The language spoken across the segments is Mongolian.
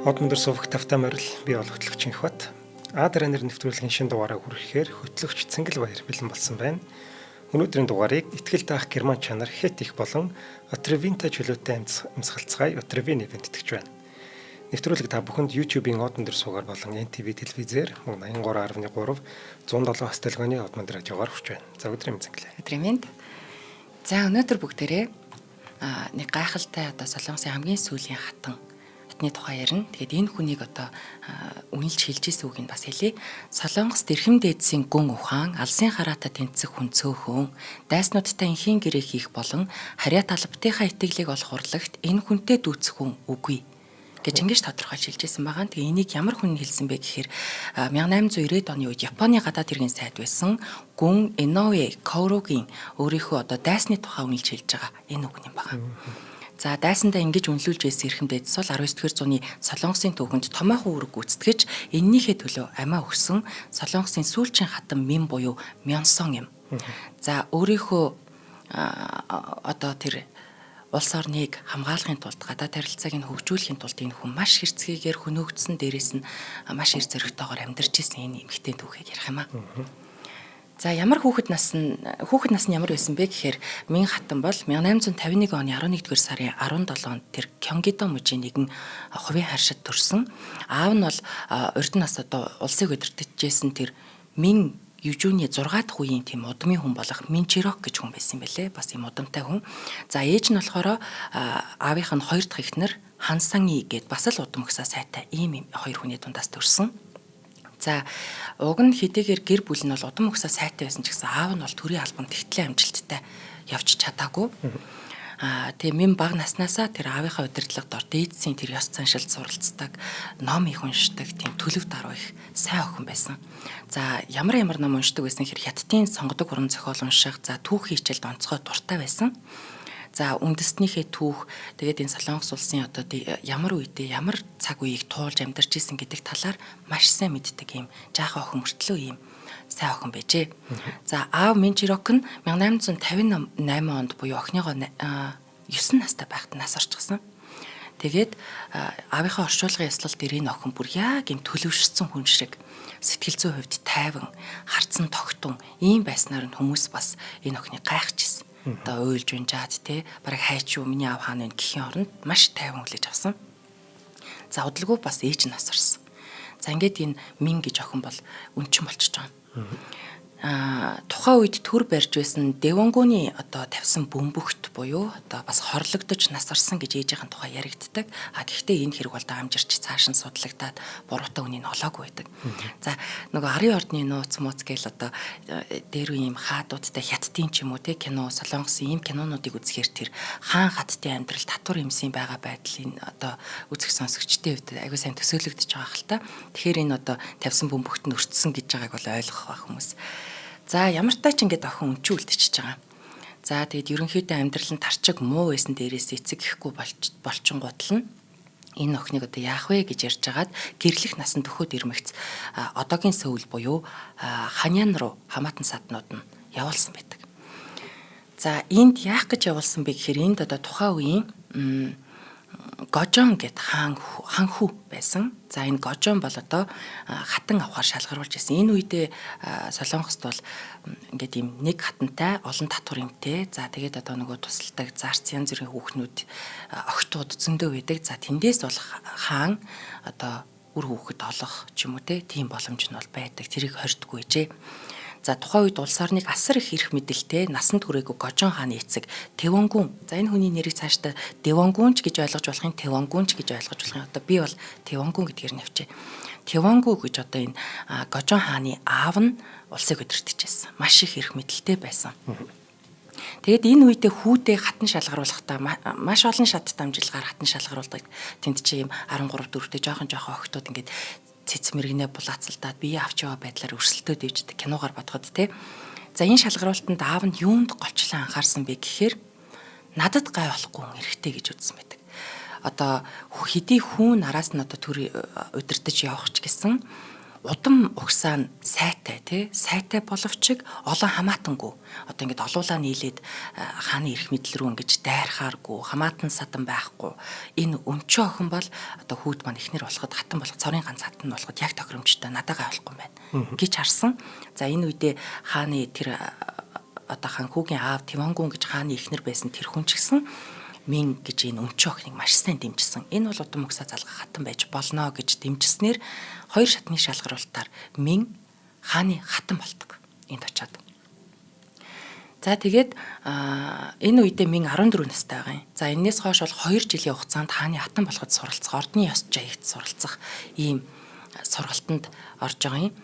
Одмон дээр сувах тавтай морил би бол хөтлөгч Инхбат. А дараа нэр нэвтрүүлгийн шинэ дугаараа хүргэхээр хөтлөгч Цэнгэл Баяр бэлэн болсон байна. Өнөөдрийн дугаарыг итгэл даах герман чанар хэт их болон Отревинта чөлөөтэй амьсгалцгай Отревин ивент тэтгэж байна. Нэвтрүүлэг та бүхэнд YouTube-ийн Одмон дээр суугаар болон NTV телевизээр мөн 83.3 107 стелгоны Одмон дээр радиогоор хүрч байна. За өдрийн мэнд Цэнгэлээ. Өдрийн мэнд. За өнөөдөр бүгдээрээ нэг гайхалтай одоо Солонгосын хамгийн сүүлийн хатны тухай ярина. Тэгээд энэ хүнийг одоо үнэлж хэлж исэн үгийг бас хэлье. Солонгос дэрхэм дээдсийн гүн ухаан, алсын хараатай тэнцэх хүн цөөхөн, дайснуудтай энхийн гэрээ хийх болон харьяа талбтынхаа итгэлийг олох урлагт энэ хүнтэй дүүцэх хүн үгүй гэж ингэж тодорхойлж хэлж исэн байгаа. Тэгээ энийг ямар хүн хэлсэн бэ гэхээр 1890-ад оны үед Японы гадаад хэргийн сайд байсан Гүн Иноуэ Коурогийн өөрийнхөө одоо дайсны тухай үнэлж хэлж байгаа энэ үг юм байна. За дайсандаа ингэж үнэлүүлж байсан эрхэм дээдс бол 19-р зууны Солонгосын түүхэнд томоохон үүрэг гүйцэтгэж эннийхээ төлөө амиа өгсөн Солонгосын сүүлчийн хатан Мин буюу Мёнсон юм. За өөрийнхөө одоо тэр улс орныг хамгаалахын тулд гадаад харилцааг нь хөгжүүлэхийн тулд энэ хүн маш хэрцгийгээр хөнөөгдсөн, дээрээс нь маш эр зөрөгтэйгээр амьдарч исэн энэ эмэгтэй түүхийг ярих юм аа. За ямар хүүхэд нас нь ямар байсан бэ гэхээр Мин хатан бол 1851 оны 11-р сарын 17-нд тэр Кёнгидо мужийн нэгэн хувийн харшид төрсөн. Аав нь бол урд нас одоо улсыг удирдахжсэн тэр Мин Южүүний 6 дахь үеийн тийм удмын хүн болох Минчирок гэж хүн байсан юм байлээ. Бас юм удамтай хүн. За ээж нь болохоор аавынх нь 2 дахь эхнэр Хансаны гээд бас л удам өгсөө сайтай ийм хоёр хүний дундаас төрсөн. За уг нь хэдийгээр гэр бүл нь бол удам өгсөө сайтай байсан ч гэсэн аав нь бол төрийн албанд тэгтлэн амжилттай явж чадаагүй. Тэгээ мэн бага наснаасаа тэр аавынхаа удирдлагад ор дээдсийн тэр ёс заншилд суралцдаг, ном их уншдаг, тийм төлөв даруй их сайн охин байсан. За ямар ямар ном уншдаг байсан хэр хятадын сонгодог уран зохиол унших, за түүхийн хичээлд онцгой дуртай байсан. За үндэстнийхээ түүх, тэгээд энэ Солонгос улсын одоо ямар үедээ ямар цаг үеийг туулж амьдарч исэн гэдэг талаар маш сайн мэддэг юм жаахан охин мөртлөө ийм сайн охин байжээ. За аав Минчирок нь 1858 онд буюу охиныгоо 9 настай байхад нас орчихсон. Тэгээд аавынхаа орчуулгын ёслол дээр энэ охин бүр яг юм төлөвшсөн хүн шиг сэтгэл зүйн хувьд тайван, харцсан тогтун ийм байснаар нь хүмүүс бас энэ охиныг гайхчихсан. Одоо уйлж унжаад те бараг хайч юу миний аав хаана вэ гэхийн оронд маш тайван хүлээж авсан. За удалгүй бас ээж нас орсон. За ингээд энэ Мин гэж охин бол үнчин болчихж байгаа. Тухайн үед төр барьж байсан Дэвонгууны одоо тавьсан бөмбөгт буюу одоо бас хорлогдож нас орсон гэж ээжийнхэн тухай яригддаг. А гэхдээ энэ хэрэг бол амжирч цааш нь судлагдаад буруутай үнийг олоогүй байдаг. За нөгөө арын ордны нууц мууц гээл одоо дээр үе ийм хаадуудтай хятадын ч юм уу те кино, Солонгосын ийм кинонуудыг үзэхээр тэр хаан хаттын амьдрал татвар юмсын байгаа байдлын одоо үзэх сонсогчдын хувьд аягүй сайн төсөөлөгдөж байгаа хэл та. Тэгэхээр энэ одоо тавьсан бөмбөгт нь өртсөн гэж байгааг бол ойлгох байх хүмүүс. За ямар тач ингээд охин өнчүү үлдчихэж байгаа. За тэгээд ерөнхийдөө амьдрал нь тарчиг муу байсан дээрээс эцэг ихгүй болчингууд л нь энэ охиныг одоо яах вэ гэж ярьж хагаад гэрлэх насан төхөөд ирмэгц одоогийн Сөүл буюу Ханян руу хамаатан саднууд нь явуулсан байдаг. За энд яах гэж явуулсан бэ гэхээр энд одоо тухайн үеийн Гожон гэд хаан ханхүү байсан. За энэ Гожон бол одоо хатан авахар шалгаруулж ирсэн. Энэ үедээ Солонгост бол ингээд ийм нэг хатантай олон татвар юмтэй. За тэгээд одоо нөгөө тусалдаг зарц янз бүрийн хүүхнүүд огтуд зөндөө байдаг. За тэндээс бол хаан одоо үр хүүхэд олох ч юм уу те тийм боломж нь бол байдаг. Тэрийг хордгүй ээжээ. За тухайн үед улс орныг асар их эрх мэдэлтэй насанд хүрээгүй Гожон хааны эцэг Тэвонгүн. За энэ хүний нэрийг цаашдаа Дэвонгүн ч гэж ойлгож болох юм, Тэвонгүн ч гэж ойлгож болох юм. Одоо би бол Тэвонгүн гэдгээр нь явчихъя. Тэвонгү гэж одоо энэ Гожон хааны аав нь улсыг удирдах байсан. Маш их эрх мэдэлтэй байсан. Тэгээд энэ үедээ хүүдээ хатан шалгаруулахдаа маш олон шат дамжилгаар хатан шалгаруулдаг. Тэнд чи юм 13 дөрөвтэй жоохон жоохон охтууд ингээд цэц мэрэгнээ булаацалдаад бие авч яваа байдлаар өрсөлдөөд ивждэг киногаар бодоход те. За энэ шалгаруултанд аав нь юунд голчлон анхаарсан бэ гэхээр надад гай болохгүй хүн эрэгтэй гэж үзсэн байдаг. Одоо хэдий хүн араас нь одоо төр удирдах явах ч гэсэн Удам угсаа нь сайтай тий, сайтай боловч олон хамаатангүй. Одоо ингээд олуулаа нийлээд хааны эрх мэдэл рүү ингэж дайрхааргүй, хамаатан садан байхгүй. Энэ өмчөө охин бол одоо хүүд маань эхнэр болоход, хатан болох, цорын ганц хатан болоход яг тохиромжтой, надаагаа болохгүй юм байна гэж харсан. За энэ үедээ хааны тэр одоо хан хүүгийн аав Тивонгүн гэж хааны эхнэр байсан тэр хүн ч гэсэн Мин гэж энэ өмчөө охиныг маш сайн дэмжсэн. Энэ бол удам угсаа залгах хатан байж болно гэж дэмжснээр хоёр шатны шалгаруултаар Мин хааны хатан болдог. Энд очиод. За тэгээд энэ үедээ Мин 14 настай байгаа юм. За энээс хойш бол 2 жилийн хугацаанд хааны хатан болоход суралцах, ордны ёс жаягт суралцах ийм сургалтанд орж байгаа юм.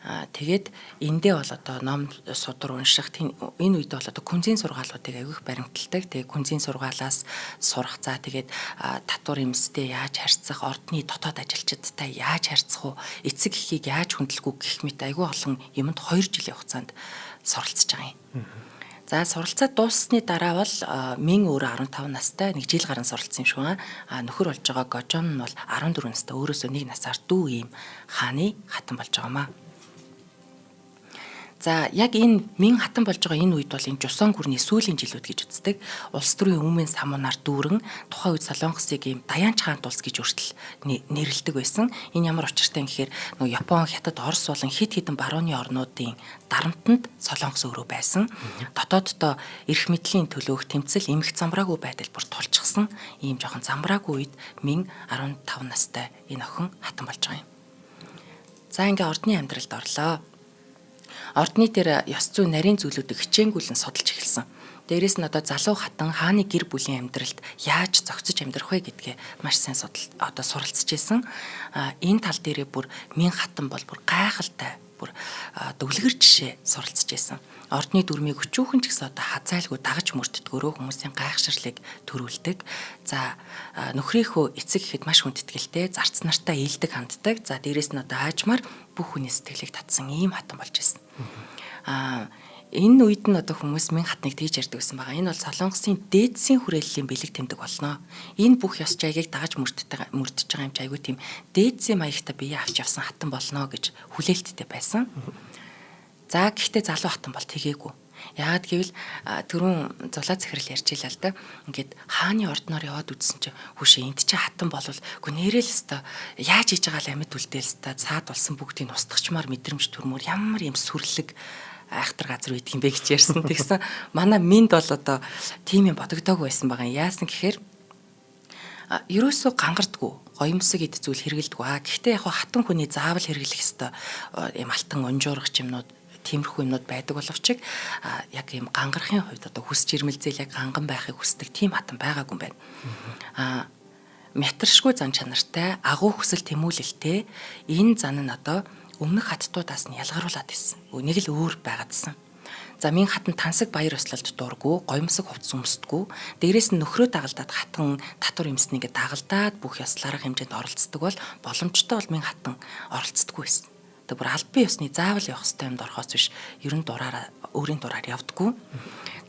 Тэгээд эндээ бол одоо ном судар унших, энэ үед бол одоо күнзийн сургаалуудыг аявих баримталдаг. Тэгээд күнзийн сургаалаас сурах. За тэгээд татвар эмстэй яаж харьцах, ордны дотоод ажилчидтай яаж харьцах уу, эцэг эхийг яаж хүндлэх үү гэх мэт айгүй олон юмд 2 жилийн хугацаанд суралцж байгаа юм. За суралцаад дууссаны дараа бол Мин өөрөө 15 настай нэг жил гарan суралцсан юм шиг байна. А нөхөр болж байгаа Гожон нь бол 14 настай, өөрөөсөө нэг насаар дүү ийм хааны хатан болж байгаа маа. За яг энэ Мин хатан болж байгаа энэ үед бол энэ Жусан гүрний сүүлийн жилүүд гэж үздэг. Улс төрийн өмнө самуунаар дүүрэн тухайн үед Солонгосыг ийм Даяанч хаант улс гэж хүртэл нэрлэдэг байсан. Энэ ямар учиртай юм гэхээр нөгөө Япон, Хятад, Орос болон хэд хэдэн барууны орнуудын дарамтанд Солонгос өөрөө байсан. Дотооддоо эрх мэдлийн төлөөх тэмцэл, эмх замбраагүй байдал бүр тулчихсан. Ийм жоохон замбраагүй үед Мин 15 настай энэ охин хатан болж байгаа юм. За ингээ ордны амьдралд орлоо. Ордны тэр ёс зүйн нарийн зүйлүүдийг хичээнгүйлэн судалж эхэлсэн. Дээрээс нь одоо залуу хатан хааны гэр бүлийн амьдралд яаж зохицож амьдрах вэ гэдгээ маш сайн судал одоо суралцж исэн. Энэ тал дээрээ бүр Мин хатан бол бүр гайхалтай бүр дүлгэр жишээ суралцж исэн. Ордны дүрмийг өчүүхэн ч гэсэн одоо хазайлгүй дагаж мөрддгөөрөө хүмүүсийн гайхширлыг төрүүлдэг. За нөхрийнхөө эцэг гэхэд маш хүндэтгэлтэй, зарц нартай ээлдэг ханддаг. За дээрээс нь одоо аажмаар бүх хүний сэтгэлийг татсан ийм хатан болж исэн. Энэ үед нь одоо хүмүүс Мин хатныг тэгж ярьдаг гэсэн байгаа. Энэ бол Солонгосын дээдсийн хүрээллийн бэлэг тэмдэг болно. Энэ бүх ёс жаягийг дагаж мөрддөг мөрдөж байгаа юм чи айгүй тийм дээдсийн маягтай бие авч явсан хатан болно гэж хүлээлттэй байсан. За гэхдээ залуу хатан бол тэгээгүй. Яагаад гэвэл түрүүн зулаа захирал ярьж илаа л да. Ингээд хааны ордноор яваад үзсэн чинь хүүшээ энд чи хатан болвол үгүй нэрэл өстой яаж хийж байгаа л амьд үлдээл өстой цаад болсон бүгдийг устгачмаар мэдрэмж төрмөр ямар юм сүрлэг айхтар газар үйдэг юм бэ гэж ярьсан. Тэгсэн манай Минд бол одоо тийм юм бодогдоогүй байсан байгаа. Яасан гэхээр ерөөсөө гангардгүй, гоёмсог эд зүйл хэрэгэлдэг. Гэхдээ яг хатан хүний заавал хэрэглэх ёстой юм алтан унжуурах юмнууд, тиймэрхүү юмнууд байдаг боловч яг ийм гангарахын хувьд одоо хүс жирмэлзэл яг ганган байхыг хүсдэг тийм хатан байгаагүй юм байна. Мятаршгүй зан чанартай, агуу хүсэл тэмүүлэлтэй энэ зан нь одоо өмнөх хаттуудаас нь ялгаруулад ирсэн. Нэг л өөр байгаадсан. За Мин хатан тансаг баяр ёслолд дурггүй, гоёмсог хувцас өмсдөггүй. Дээрээс нь нөхрөө дагалдаад хатан татвар юмсны ингээд дагалдаад бүх ёслол арга хэмжээнд оролцдог бол боломжтой бол Мин хатан оролцдоггүй байсан. Тэг бүр албан ёсны заавал явах ёстой юмд орохоос биш ер нь дураараа өөрийн дураар явдггүй.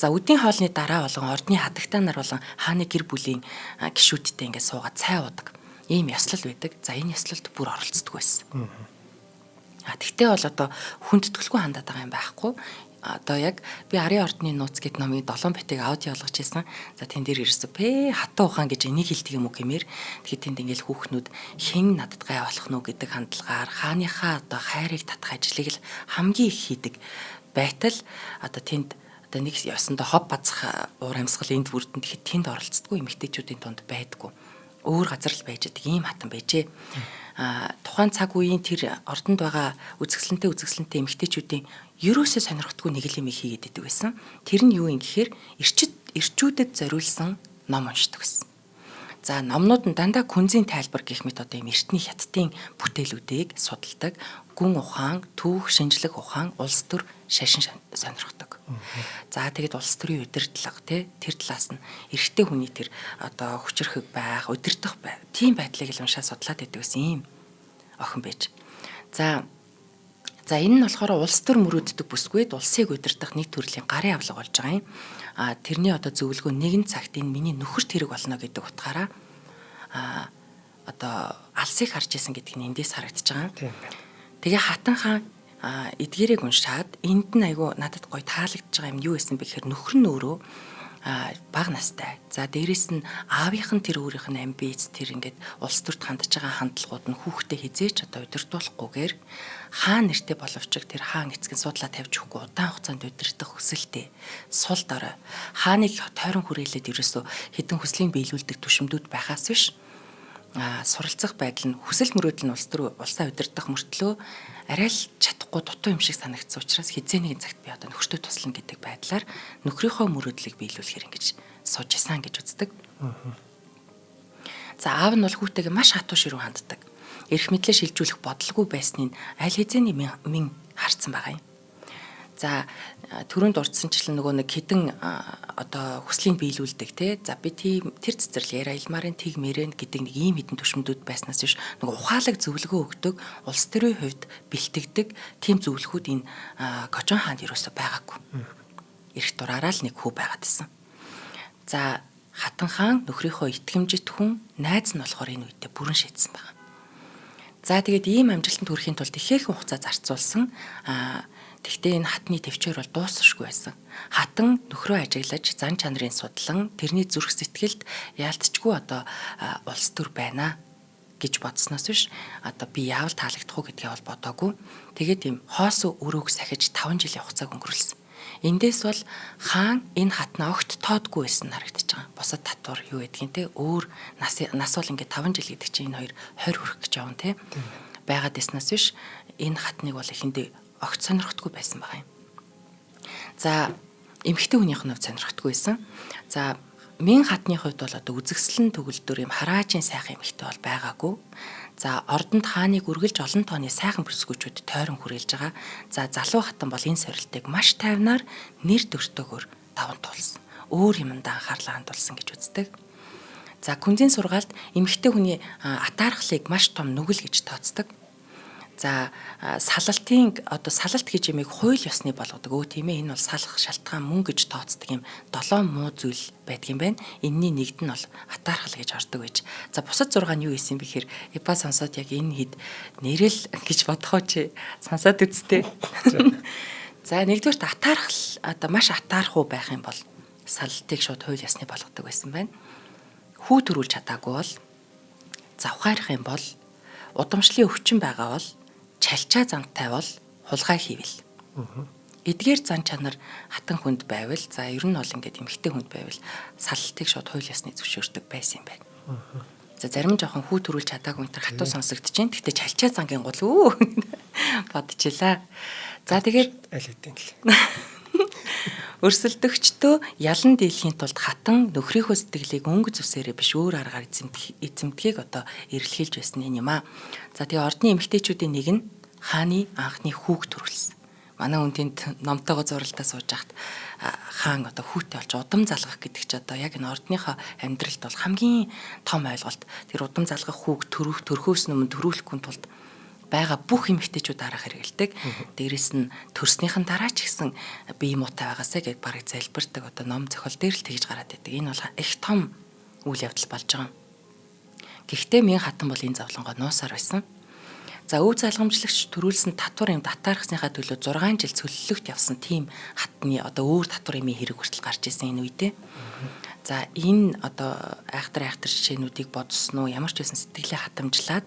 За үдийн хоолны дараа болон ордны хатагтаа нар болон хааны гэр бүлийн гишүүдтэй ингээд суугаад цай уудаг. Ийм ёслол байдаг. За энэ ёслолд бүр оролцдоггүй байсан. Тэгтээ бол одоо хүндэтгэлгүй хандаад байгаа юм байхгүй. Одоо яг би Арын ордны нууц гэд номын 7 битийг аудио болгож ирсэн. За тэн дээр ерөөсө пэ хатан ухаан гэж энийг хэлдэг юм уу гэмээр. Тэгэхээр тэнд ингээл хүүхнүүд хэн надад гай болох нь гэдэг хандлагаар хааныхаа одоо хайрыг татах ажлыг л хамгийн их хийдэг байтал одоо тэнд одоо нэг ёсондоо хоб базах уур амьсгал энд бүрдэн. Тэгэхэд тэнд оролцдоггүй эмэгтэйчүүдийн дунд байдгүй. Өөр газар л байж байгаа ийм хатан байжээ. Тухайн цаг үеийн тэр ордонд байгаа үзэсгэлэнтэй үзэсгэлэнтэй эмэгтэйчүүдийн ерөөсөө сонирхдаггүй нэг л юм хийгээд идэг байсан. Тэр нь юу юм гэхээр эрчүүдэд зориулсан ном уншдаг байсан. За номнууд нь дандаа күнзийн тайлбар гэх мэт одоо юм эртний хятадын бүтээлүүдийг судалдаг. Гүн ухаан, түүх, шинжлэх ухаан, улс төр, шашин сонирхдог. За тэгэд улс төрийн удирдлага тий тэр талаас нь эрэгтэй хүний тэр одоо хүчирхэг байх, удирдах бай. Тийм байдлыг л уншаа судлаад байдаг гэсэн ийм охин байж. За энэ нь болохоор улс төр мөрөөддөг бүсгүйд улсыг удирдах нэг төрлийн гарын авлага болж байгаа юм. Тэрний одоо зөвлөгөө нэгэн цагт энэ миний нөхөрт хэрэг болно гэдэг утгаараа одоо алсыг харж исэн гэдг нь эндээс харагдаж байгаа. Тийм байна. Тэгээ Хатан хаан эдгээрийг уншаад энд нь айгүй надад гоё таалагдж байгаа юм юу байсан бэ гэхээр нөхөр нь өөрөө бага настай. За дээрэс нь аавынх нь тэр өөрийнх нь амбиц тэр ингээд улс төрд хандж байгаа хандлагууд нь хүүхдээ хизээч одоо удирдуулахгүйгээр хаан нэртэй боловч тэр хаан эцэг нь суудлаа тавьж өгөхгүй удаан хугацаанд удирдах хүсэлтэй сул дорой хааныг тойрон хүрээлээд ерөөсөө хэдэн хүслийг биелүүлдэг түшимдүүд байхаас биш суралцах байдал нь хүсэл мөрөөдөл нь улс төр улсаа удирдах мөртлөө арай л чадахгүй дутуу юм шиг санагдсан учраас хизээ нэгэн цагт би одоо нөхөртөө туслана гэдэг байдлаар нөхрийнхөө мөрөөдлийг биелүүлэхээр ингэж сууж исэн гэж үздэг. За аав нь бол хүүтэйгээ маш хатуу ширүүн ханддаг. Эрх мэдлээ шилжүүлэх бодлого байсныг аль хэзээний мэн харцсан байгаа юм. За түрүүнд дурдсанчлан нөгөө нэг хідэн одоо хүслийг биелүүлдэг те. За би тийм тэр цэцэрлэг аялмарын тэг мэрэн гэдэг нэг ийм хідэн төшмөдүүд байснаас биш нөгөө ухаалаг зөвлөгөө өгдөг, улс төрийн хувьд бэлтгэдэг тийм зөвлөхүүд энэ Кожон хаанд ерөөсөө байгаагүй. Эрх дураараа л нэг хүү байгаад исэн. За Хатан хаан нөхрийнхөө итгэмжит хүн найз нь болохоор энэ үедээ бүрэн шийдсэн байна. За тэгээд ийм амжилтанд хүрэхийн тулд ихээхэн хугацаа зарцуулсан. Тэгтээ энэ хатны төвчээр бол дуусшгүй байсан. Хатан нөхрөө ажиглаж зан чанарын судлан тэрний зүрх сэтгэлд яалтчгүй одоо улс төр байна гэж бодсноос биш одоо би яавал таалагдах уу гэдгээ бол бодоогүй. Тэгээд ийм хоосон өрөөг сахиж 5 жилийн хугацааг өнгөрүүлсэн. Эндээс бол хаан энэ хатнаа огт тоодгүй байсан харагдаж байгаа. Бусад татвар юу гэдгийг те өөр нас бол ингээд 5 жил гэдэг чинь энэ хоёр 20 хүрэх гэж явна те. Байгаад байснаас биш энэ хатныг бол эхэндээ огт сонирхдаггүй байсан байгаа юм. За эмэгтэй хүнийх нь хувьд сонирхдаггүй байсан. За Мин хатны хувьд бол одоо үзэгсэлэн төгөлдөр юм хараажийн сайхан эмэгтэй бол байгаагүй. За ордонд хааныг үргэлж олон тооны сайхан бүсгүүчүүд тойрон хүрээлж байгаа. За залуу хатан бол энэ сорилтыг маш тайвнаар нэр дөртөөгөөр даван туулсан. Өөр юмдаа анхаарлаа хандуулсан гэж үздэг. За күнзийн сургаалд эмэгтэй хүний атаархлыг маш том нүгэл гэж тооцдог. За салалтын одоо салалт гэж юмыг хууль ёсны болгодог. Өө тийм ээ, энэ бол салах шалтгаан мөн гэж тооцдог юм долоон муу зүйл байдаг юм байна. Энэний нэгд нь бол атаархал гэж ордог байж. За бусад 6 нь юу хийсэн бэ гэхээр Ипа сонсоод яг энэ хэд нэрэл гэж бодох уу чи сонсоод үсттэй. За нэгдүгээрт атаархал одоо маш атаархуу байх юм бол салалтыг шууд хууль ёсны болгодог байсан байна. Хүү төрүүлж чадаагүй бол, завхаарах юм бол, удамшлын өвчин байгаа бол, чалчаа зантай бол хулгай хийвэл. Эдгээр зан чанар хатан хүнд байвал, за ер нь бол ингээд эмэгтэй хүнд байвал салалтыг шууд хууль ёсны зөвшөөрдөг байсан юм байна. За зарим нь жоохон хүү төрүүлж чадаагүй энэ хатуу сонсогдож байна. Гэхдээ чалчаа зангийн гол үү бодчихлаа. За тэгээд аль хэдийн л. Өрсөлдөгчдөө ялан дийлэхийн тулд хатан нөхрийнхөө сэтгэлийг өнгө зүсээрээ биш өөр аргаар эзэмдэхийг одоо эрэлхийлж байсан юм аа. За тэгээ ордны эмэгтэйчүүдийн нэг нь хааны анхны хүүг төрүүлсэн. Манай хүн тэнд номтойгоо зуралдаа сууж хахад хаан одоо хүүтэй болж удам залгах гэдэг чи одоо яг энэ ордныхоо амьдралд бол хамгийн том ойлголт. Тэр удам залгах хүүг төрөх төрхөөс өмнө төрүүлэхгүй тулд байгаа бүх эмэгтэйчүүд дараах хэрэгэлдэг. Дээрэс нь төрснийхэн дараа ч гэсэн бие муутай байгаасаа гэж бараг залбирдаг. Одоо ном зохиол дээр л тэгж гараад байдаг. Энэ бол их том үйл явдал болж байгаа. Гэхдээ Мин хатан бол энэ зовлонгоо нуусаар байсан. За өв залгамжлагч төрүүлсэн татвар юм татаархсныхаа төлөө 6 жил цөллөгт явсан тийм хатны одоо өөр татвар юмын хэрэг хүртэл гарч исэн энэ үедээ. За энэ одоо айхтар жишээнүүдийг бодсон уу, ямар ч байсан сэтгэлээ хатамжлаад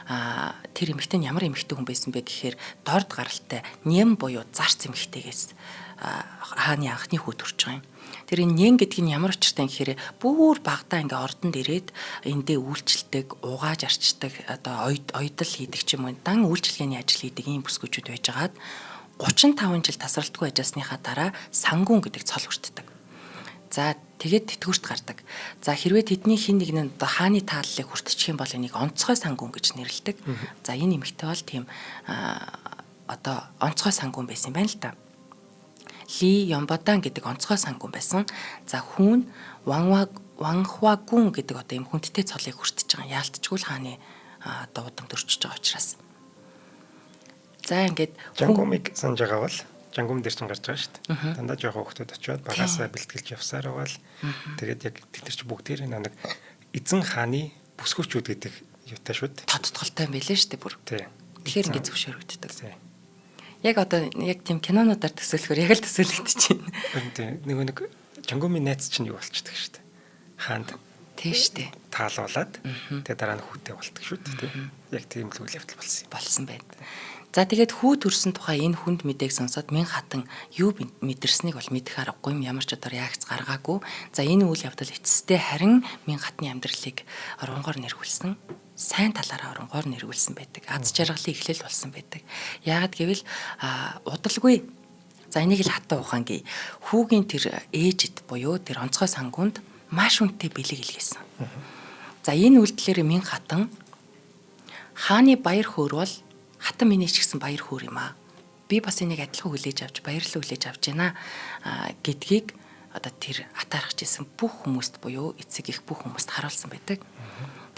тэр эмэгтэй нь ямар эмэгтэй хүн байсан бэ гэхээр дорд гаралтай ням буюу зарц эмэгтэйгээс хааны анхны хүү төрж байгаа юм. Тэр энэ нэн гэдэг нь ямар учиртай юм гэхээр бүр багадаа ингээ ордонд ирээд эндээ үйлчлдэг, угааж арчдаг, одоо ойдол хийдэг ч юм уу, дан үйлчилгээний ажил хийдэг ийм бүсгүүчүүд байжгаад 35 жил тасралтгүй ажилласныхаа дараа сангуун гэдэг цол хүртдэг. За тэгээд тэтгэврт гардаг. За хэрвээ тэдний хин нэг нь одоо хааны тааллыг хүртчих юм бол энийг онцгой сангуун гэж нэрлэдэг. За энэ эмэгтэй бол тийм одоо онцгой сангуун байсан юм байна л да. Ли Ямбадан гэдэг онцгой сангуун байсан. За хүүн Ванхвагун гэдэг одоо юм хүндтэй цолыг хүртэж байгаа. Яалтчгүй л хааны одоо удам төрчөж байгаа учраас. За ингээд Жангумыг санаж байгаа бол Жангум дээр чинь гарч байгаа шүү дээ. Дандаа жоохон хүүхдүүд очиод багасаа бэлтгэлж явсаар байгаа л тэгээд яг тэд нар чи бүгдээр нэг эзэн хааны бүсгүүчүүд гэдэг юутай шүү дээ. Тодтголтой юм байлээ шүү дээ бүр. Тий. Тэгэхээр ингээд зөвшөөрөгддөг. Яг одоо яг тийм кинонуудаар төсөөлөхөр яг л төсөөлөгдөж байна. Тийм нөгөө нэг Чонгомын найз чинь юу болчдөг шүү дээ. Хаанд Тийм шүү дээ. Таалуулад тэгээ дараа нь хүүтэй болдог шүү дээ. Тийм. Яг тийм л үйл явдал болсон юм. Болсон байна. За тэгээд хүү төрсөн тухай энэ хүнд мэдээг сонсоод Мин хатан юу мэдэрснийг бол мэдэх аргагүй юм, ямар ч одоо реакц гаргаагүй. За энэ үйл явдал эцэстээ харин Мин хатны амьдралыг оронгоор нэргүүлсэн. Сайн талаараа оронгоор нэргүүлсэн байдаг. Аз жаргалын эхлэл болсон байдаг. Яагаад гэвэл удалгүй. За энийг л хатан ухаан гээ. Хүүгийн тэр ээжид буюу тэр онцгой сангуунд маш үнэтэй бэлэг илгээсэн. За энэ үйлдэлээр Мин хатан хааны баяр хөөр бол хатан миний ч гэсэн баяр хөөр юм аа. Би бас энийг адилхан хүлээж авч баярлал хүлээж авч байна гэдгийг одоо тэр атаархаж исэн бүх хүмүүст буюу эцэг их бүх хүмүүст харуулсан байдаг.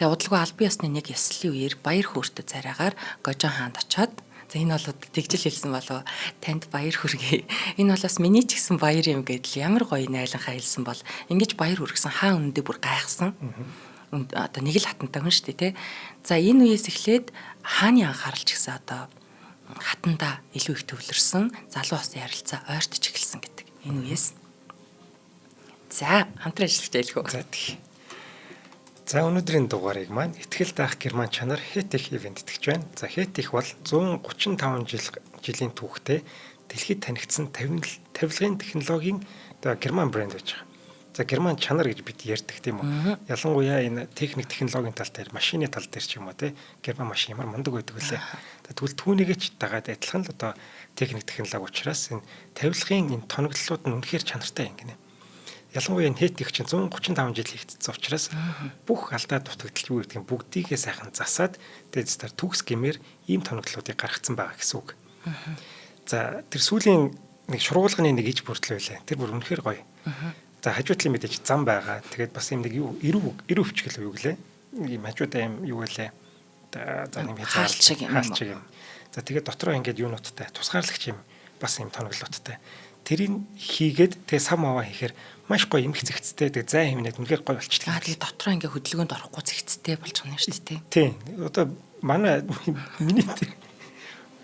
Тэгээ удалгүй албан ёсны нэг ёслолын үеэр баяр хөөртэй царайгаар Гожон хаанд очоод, за энэ бол тэгжил хэлсэн болов, танд баяр хүргэе. Энэ бол бас миний ч гэсэн баяр юм гэдэл ямар гоё найланхаа хэлсэн бол ингэж баяр хүргэсэн хаан үнэндээ бүр гайхсан. Одоо нэг л хатантай хүн шүү дээ, тэ. За энэ үеэс эхлээд хааны анхаарал ч гэсэн одоо хатандаа илүү их төвлөрсөн, залуу осын ярилцаа ойртож эхэлсэн гэдэг. Энэ үеэс. За хамтран ажиллагч айлгүй. За тэгье. За өнөөдрийн дугаарыг маань Итгэл даах герман чанар Хэтих ивент итгэж байна. За Хэтих бол 135 жилийн түүхтэй дэлхийд танигдсан тавилгын технологийн одоо герман брэнд байж байгаа. За герман чанар гэж бид ярьдаг тийм үү? Ялангуяа энэ техник технологийн тал дээр, машины тал дээр ч юм уу тийм герман машин ямар мундаг байдаг вүлээ. За тэгвэл түүнийгээ ч дагаад адилхан л одоо техник технологи учраас энэ тавилгын энэ тоноглолууд нь үнэхээр чанартай юм гинэ. Ялангуяа энэ Хэтих чинь 135 жил хийгдсэн учраас бүх алдаа дутагдал юу гэдгийг бүгдийгээ сайхан засаад тэгээд тэр төгс гэмээр ийм тоноглолуудыг гаргацсан байгаа гэсэн үг. За тэр сүүлийн нэг шургуулганы нэг иж бүрдэл байлаа. Тэр бүр үнэхээр гоё. За хажуу талын мэдээж зам байгаа. Тэгээд бас юм нэг юу эрүү өвчгөл юу гэлээ. Ийм хажуудаа юм юу гэлээ. За нэг хаалт шиг юм. Хаалт шиг юм. За тэгээд дотроо ингээд юунуудтай тусгаарлагч юм бас юм тоноглолуудтай. Тэрийг хийгээд тэгээ сам аваа хийхээр маш гоё эмх зэгцтэй тэгээ зай хэмнээд үнэхээр гоё болчихдог. Аа тэгээ дотроо ингээ хөдөлгөөнд орохгүй зэгцтэй болчихно шүү дээ. Тийм. Одоо манай миний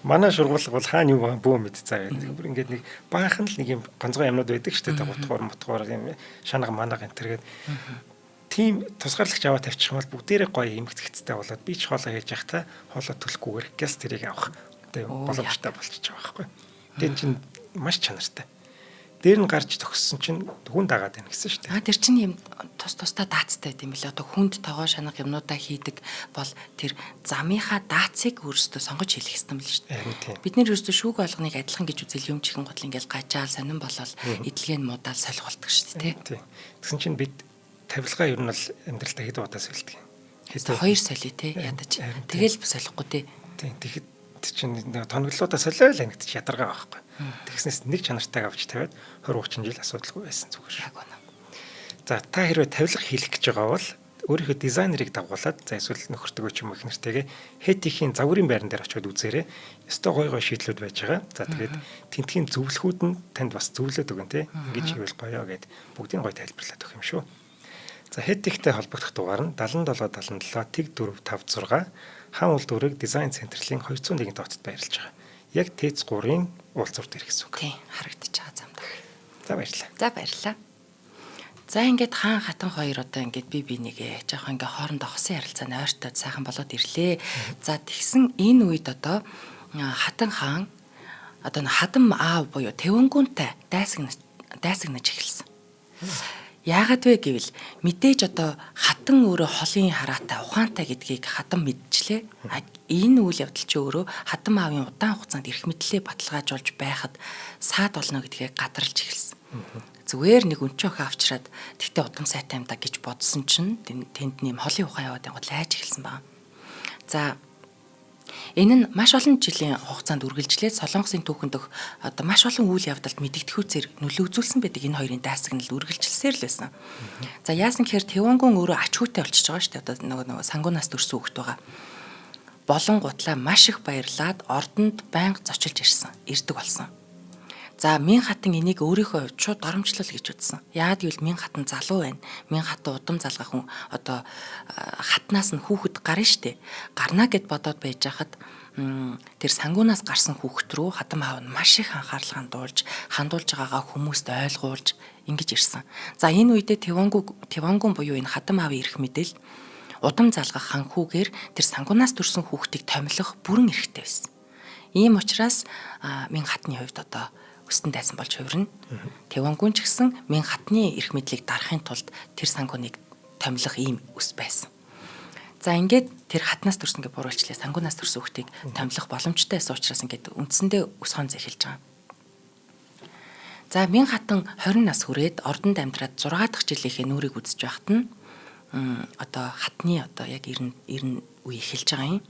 манай шургуулга бол хаана юу байгаа бөө мэд заа гэдэг. Бүр ингээд нэг баахан л нэг юм гонцгой юмнууд байдаг шүү дээ. Гутгуур мутгуур юм шанага манага энэ төргээд тийм тусгаарлагч аваа тавьчих юм бол бүгдээрээ гоё эмх зэгцтэй болоод би ч хоолоо хийж явах та хоолоо төлөхгүйгээр гяс тэрийг авах тэгээ боломжтой болчихж байгаа байхгүй. Тэгээ чинь маш чанартай. Дээр нь гарч зогссон чинь хүн дагаад байна гэсэн шүү дээ. Аа тэр чинь юм тус тусдаа даацтай байт юм билээ. Одоо хүнд тогоо шанага юмнуудаа хийдэг бол тэр замынхаа даацыг өөрсдөө сонгож хийх хэрэгтэй юм л шүү дээ. Бид нэр өөрсдөө шүүг болгоныг адилхан гэж үзэл юм чихэн гутал ингээл гажаал сонин болол эдлэг нь муудаал солих болдог шүү дээ. Тийм. Тэгсэн чинь бид тавилгаа ер нь бол амьдралдаа хэд удаа сольдог юм. Хэд хоёр солио те ядаж. Тэгэл солихгүй те. Тийм. Тэгэхэд чинь тоноглолуудаа солио л ангидч ядаргаа байхгүй. Тэгснээс нэг чанартайг авч тавиад 20 30 жил асуудалгүй байсан зүгээр. Яг үнэ. За та хэрвээ тавилга хийх гэж байгаа бол өөрийнхөө дизайнерыг дагуулад за эсвэл нөхөртөгөө ч юм уу ихнэртэйгээ Хэтихийн загварын байран дээр очиод үзээрэй. Ёстой гой гой шийдлүүд байж байгаа. За тэгээд тентхийн зөвлөхүүд нь танд бас зөвлөд өгөн те. Ингэж хийвэл гоё гэд бүгдийг гоё тайлбарлаад өгөх юм шүү. За Хэтихтэй холбогдох дугаар нь 77 77 тэг 456 Хаан улдүрэг дизайн центрлын 201 тооцод байрлаж байгаа. Яг ТЭЦ 3-ын уулзуур дээр гэсэн үг. Тийм, харагдаж байгаа замд. За баярлалаа. За баярлалаа. За ингээд хаан хатан хоёр одоо ингээд би бинийгээ жоохон ингээд хоорондоо хосын ярилцааны ойртоод сайхан болоод ирлээ. За тэгсэн энэ үед одоо хатан хаан одоо хадам аав буюу Тэвэнгүнтэй дайсагнаж эхэлсэн. Яагаад вэ гэвэл мэдээж одоо хатан өөрөө холын хараатай ухаантай гэдгийг хатан мэдчлээ. Энэ үйл явдал чи өөрөө хатан аавын удаан хугацаанд эрх мэдлээ баталгаажуулж байхад саад болно гэдгээ гадарлаж эхэлсэн. Зүгээр нэг өнчөө охин авчираад тэгтээ удам сайтай юм да гэж бодсон чинь тэнд нэм холын ухаан яваад ангууд лайж эхэлсэн байна. За энэ нь маш олон жилийн хугацаанд үргэлжлээд Солонгосын түүхэн дэх одоо маш олон үйл явдалд мэдэгдэхүүцээр нөлөө үзүүлсэн байдаг энэ хоёрын дайсагнал үргэлжилсээр л байсан. За яасан гэхээр Тэвэнгүн өөрөө ач хүүтэй болчихж байгаа шүү дээ. Одоо нөгөө сангуунаас төрсэн хүүхэд байгаа. Болон гутлаа маш их баярлаад ордонд байнга зочилж ирсэн, ирдэг болсон. За Мин хатан энийг өөрийнхөө хувьд шууд доромжлол гэж үзсэн. Яагаад гэвэл Мин хатан залуу байна. Мин хатан удам залгах хүн одоо хатнаас нь хүүхэд гарна штэ. Гарна гэд бодоод байж хахад тэр сангуунаас гарсан хүүхэд рүү хатан аав нь маш их анхаарал хандуулж байгаагаа хүмүүст ойлгуулж ингэж ирсэн. За энэ үедээ Тэвангүн буюу энэ хатан аавын эрх мэдэл удам залгах ханхүүгээр тэр сангуунаас төрсэн хүүхдийг томилох бүрэн эрхтэй байсан. Ийм учраас Мин хатны хувьд одоо өстөн дайсан болж хувирна. Тэвангүн ч гэсэн Мин хатны эрх мэдлийг дарахын тулд тэр сангууныг томилох ийм өс байсан. За ингээд тэр хатнаас төрсөн гэж буруу хэлчлээ. Сангуунаас төрсөн хүүхдийг томилох боломжтой байсан учраас ингээд үндсэндээ өс хон зэхэлж байгаа. За Мин хатан 20 нас хүрээд ордонд амьдраад 6 дахь жилийнхээ нүрийг үзэж байхад нь одоо хатны одоо яг 90 үе эхэлж байгаа юм.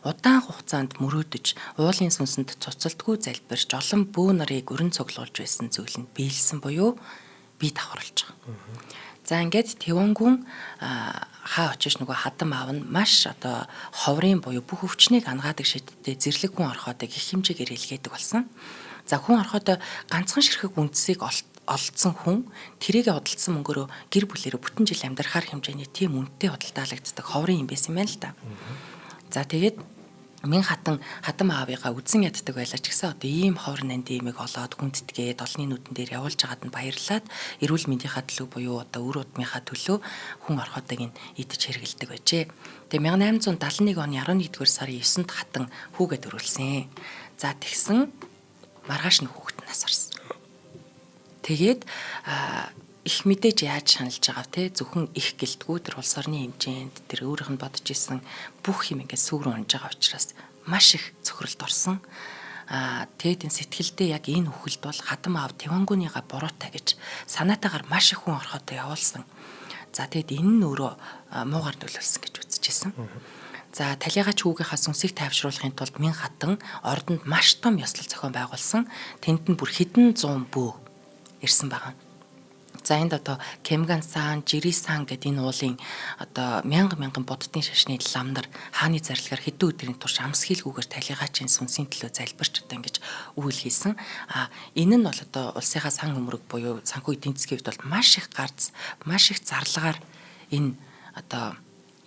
Удаан хугацаанд мөрөөдөж, уулын сүнсэнд цуцалтгүй залбирч, олон бөө нарыг өрн цуглуулж байсан зүйл нь биелсэн буюу бие давхарлаж байгаа. За ингээд Тэвангүн хаа очиж нөгөө хадам аав нь маш одоо ховрын буюу бүх өвчнийг ангаадаг шидтэй зэрлэг хүн орхоодыг их хэмжээгээр илгээдэг болсон. За хүн орхоодоо ганцхан ширхэг үндсийг олдсон хүн тэрийг худалдсан мөнгөөрөө гэр бүлээрээ бүтэн жил амьдрахаар хэмжээний тийм үнэтэй худалдаалагддаг ховрын юм байсан юм байна л да. За тэгээд Мин хатан хатам аавыгаа үзэн яддаг байлаа ч гэсэн одоо ийм ховор нандин имийг олоод хүндэтгээд олонний нүдэн дээр явуулж байгаад нь баярлаад эрүүл мэндийнхаа төлөө буюу одоо үр удмынхаа төлөө хүн орходог нь идэж хэрэгэлдэг байжээ. Тэгээ 1871 оны 11-р сарын 9-нд хатан хүүгээ төрүүлсэн. За тэгсэн маргааш нь хүүхэд нас орсон. Тэгээд их мэдээж яаж шаналж байгаа те зөвхөн их гэлтгүү тэр улс орны хэмжээнд тэр өөрийнх нь бодож исэн бүх юм ингээд сүгрэн унж байгаа учраас маш их цохиролд орсон. Тэгээд энэ сэтгэлдээ яг энэ үхэлд бол хатам аав Тэвангүнийга буруутай гэж санаатаагаар маш их хүн орхоодоо явуулсан. За тэгэд энэ нь өөрөө муугар нөлөөлсөн гэж үзчихсэн. За талигач хүүгийнхаа сүнсийг тайвшруулахын тулд Мин хатан ордонд маш том ёслол зохион байгуулсан. Тэнд нь бүр хэдэн зуун бөө ирсэн байгаа. За энд одоо Кемгансан, Жирисан гэдэг энэ уулын одоо мянга мянган буддын шашны лам нар хааны зарлагаар хэдэн өдрийн турш амс хийлгүүгээр талигаачийн сүнсийн төлөө залбирч одоо ингэж үйл хийсэн. А энэ нь бол одоо улсынхаа сан хөмрөг буюу санхүү эдийн засгийн хувьд бол маш их гарц, маш их зарлагаар энэ одоо